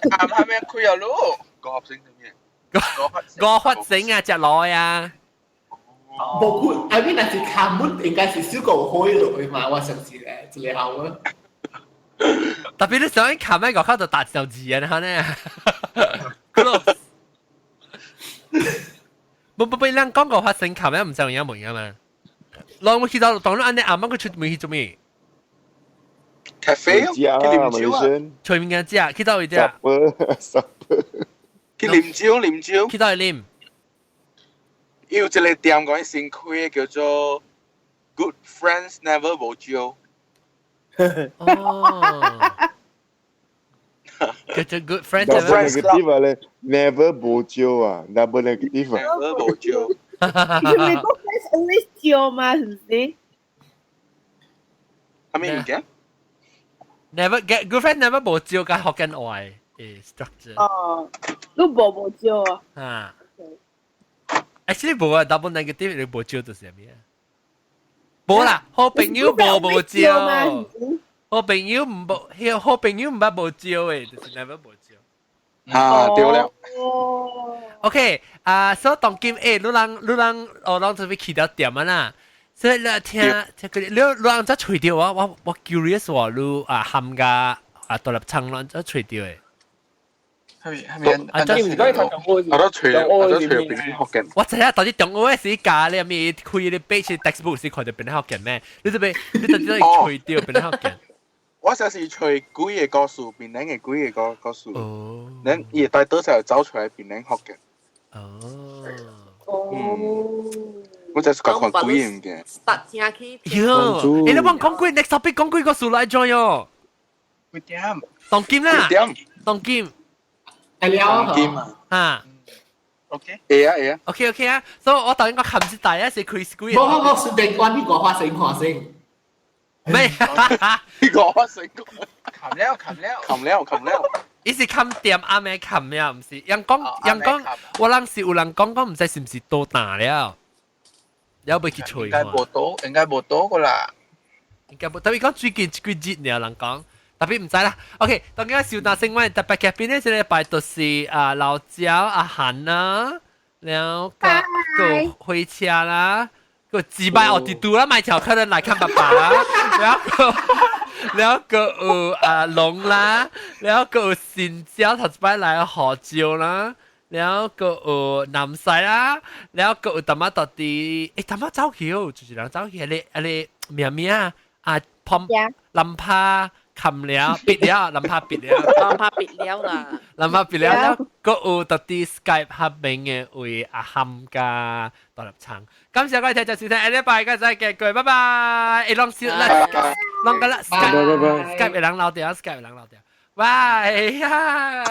啱啱咩開啊咯？個學生做咩？個學生啊，食來啊！無佢，I mean 若是卡門應該是小個開落去嘛，我上次咧一個後啊。特別你上卡門個口就打小字啊，你呢？Close。無無不，咱講個發生卡門唔知有影無影嘛？攏我去到當你按呢阿媽佢出門去做咩？咖啡食啊，去啉酒啊，隨便嘅食，去到位食。去啉酒，啉酒。去到位啉。有一個店講新開的叫做 Good Friends Never 無招。哦，叫做 Good Friends Double negative 啊咧，Never 無招啊，Double negative 啊。 Never 無招。因為 Good Friends always 招嘛，是唔是？係咩物件？Never get good friend never 無招，佮學緊愛誒 structure。哦，你無無招啊？啊。Actually 無啊，double negative 你無招就是啥物啊？無啦，好朋友無無招，好朋友唔無，好朋友唔捌無招誒，就是 never 無招。啊，對了。 OK，啊，所以當今誒，你人你人哦，人特別去到店啊啦，所以你聽聽佢，你你人怎揣著我我我 curious 話你啊含甲啊獨立倉人怎揣著誒？係係咪？啊，真唔該，我都隨我都隨檳城福建。我知影，到底中學時教你咪開你背 textbook 時看著檳城福建咩？你這邊你就只會吹著檳城福建。我就是揣幾个故事，檳城的幾个故事。哦。恁伊會帶倒時走出來檳城福建。哦。哦。我就是講看幾个物件。特聽去。喲，欸，你講講幾 next topic 講幾個數來 join 喲？幾點？當金啦。幾點？當金。係了當金啊。啊。 OK。會啊會啊。 OK OK 啊，所以我頭先講冚一大啊是開幾。冇冇冇，順便關呢個發生看先。咩？呢個發生。冚了冚了。冚了冚了。伊是冚店阿妹冚了，毋是。人講人講，我人是有人講講，毋知是毋是倒彈了，了欲去揣。應該無倒，應該無倒過啦。應該無，特別講最近這幾日爾人講，特別毋知啦。OK，當今小大聲，我特別嘉賓呢，這禮拜就是啊老焦阿韓啦，了個個火車啦，個幾擺奧迪拄啦，買巧克力來看爸爸啦，然後。了個有啊龍啦，了個有新椒頭一擺來賀椒啦，了個有南西啦，了個有淡仔到底，欸淡仔走去哦，就是人走去，啊你名名啊碰林拍冚了，別了，林拍別了，林拍別了啦，林拍別了，了個有到底 Skype 下面的位阿含加獨立撐，感謝各位聽眾收聽，下禮拜個再見，各位拜拜，會攏小啦，攏個啦，Skype Skype 會人留掉，Skype 會人留掉，拜呀。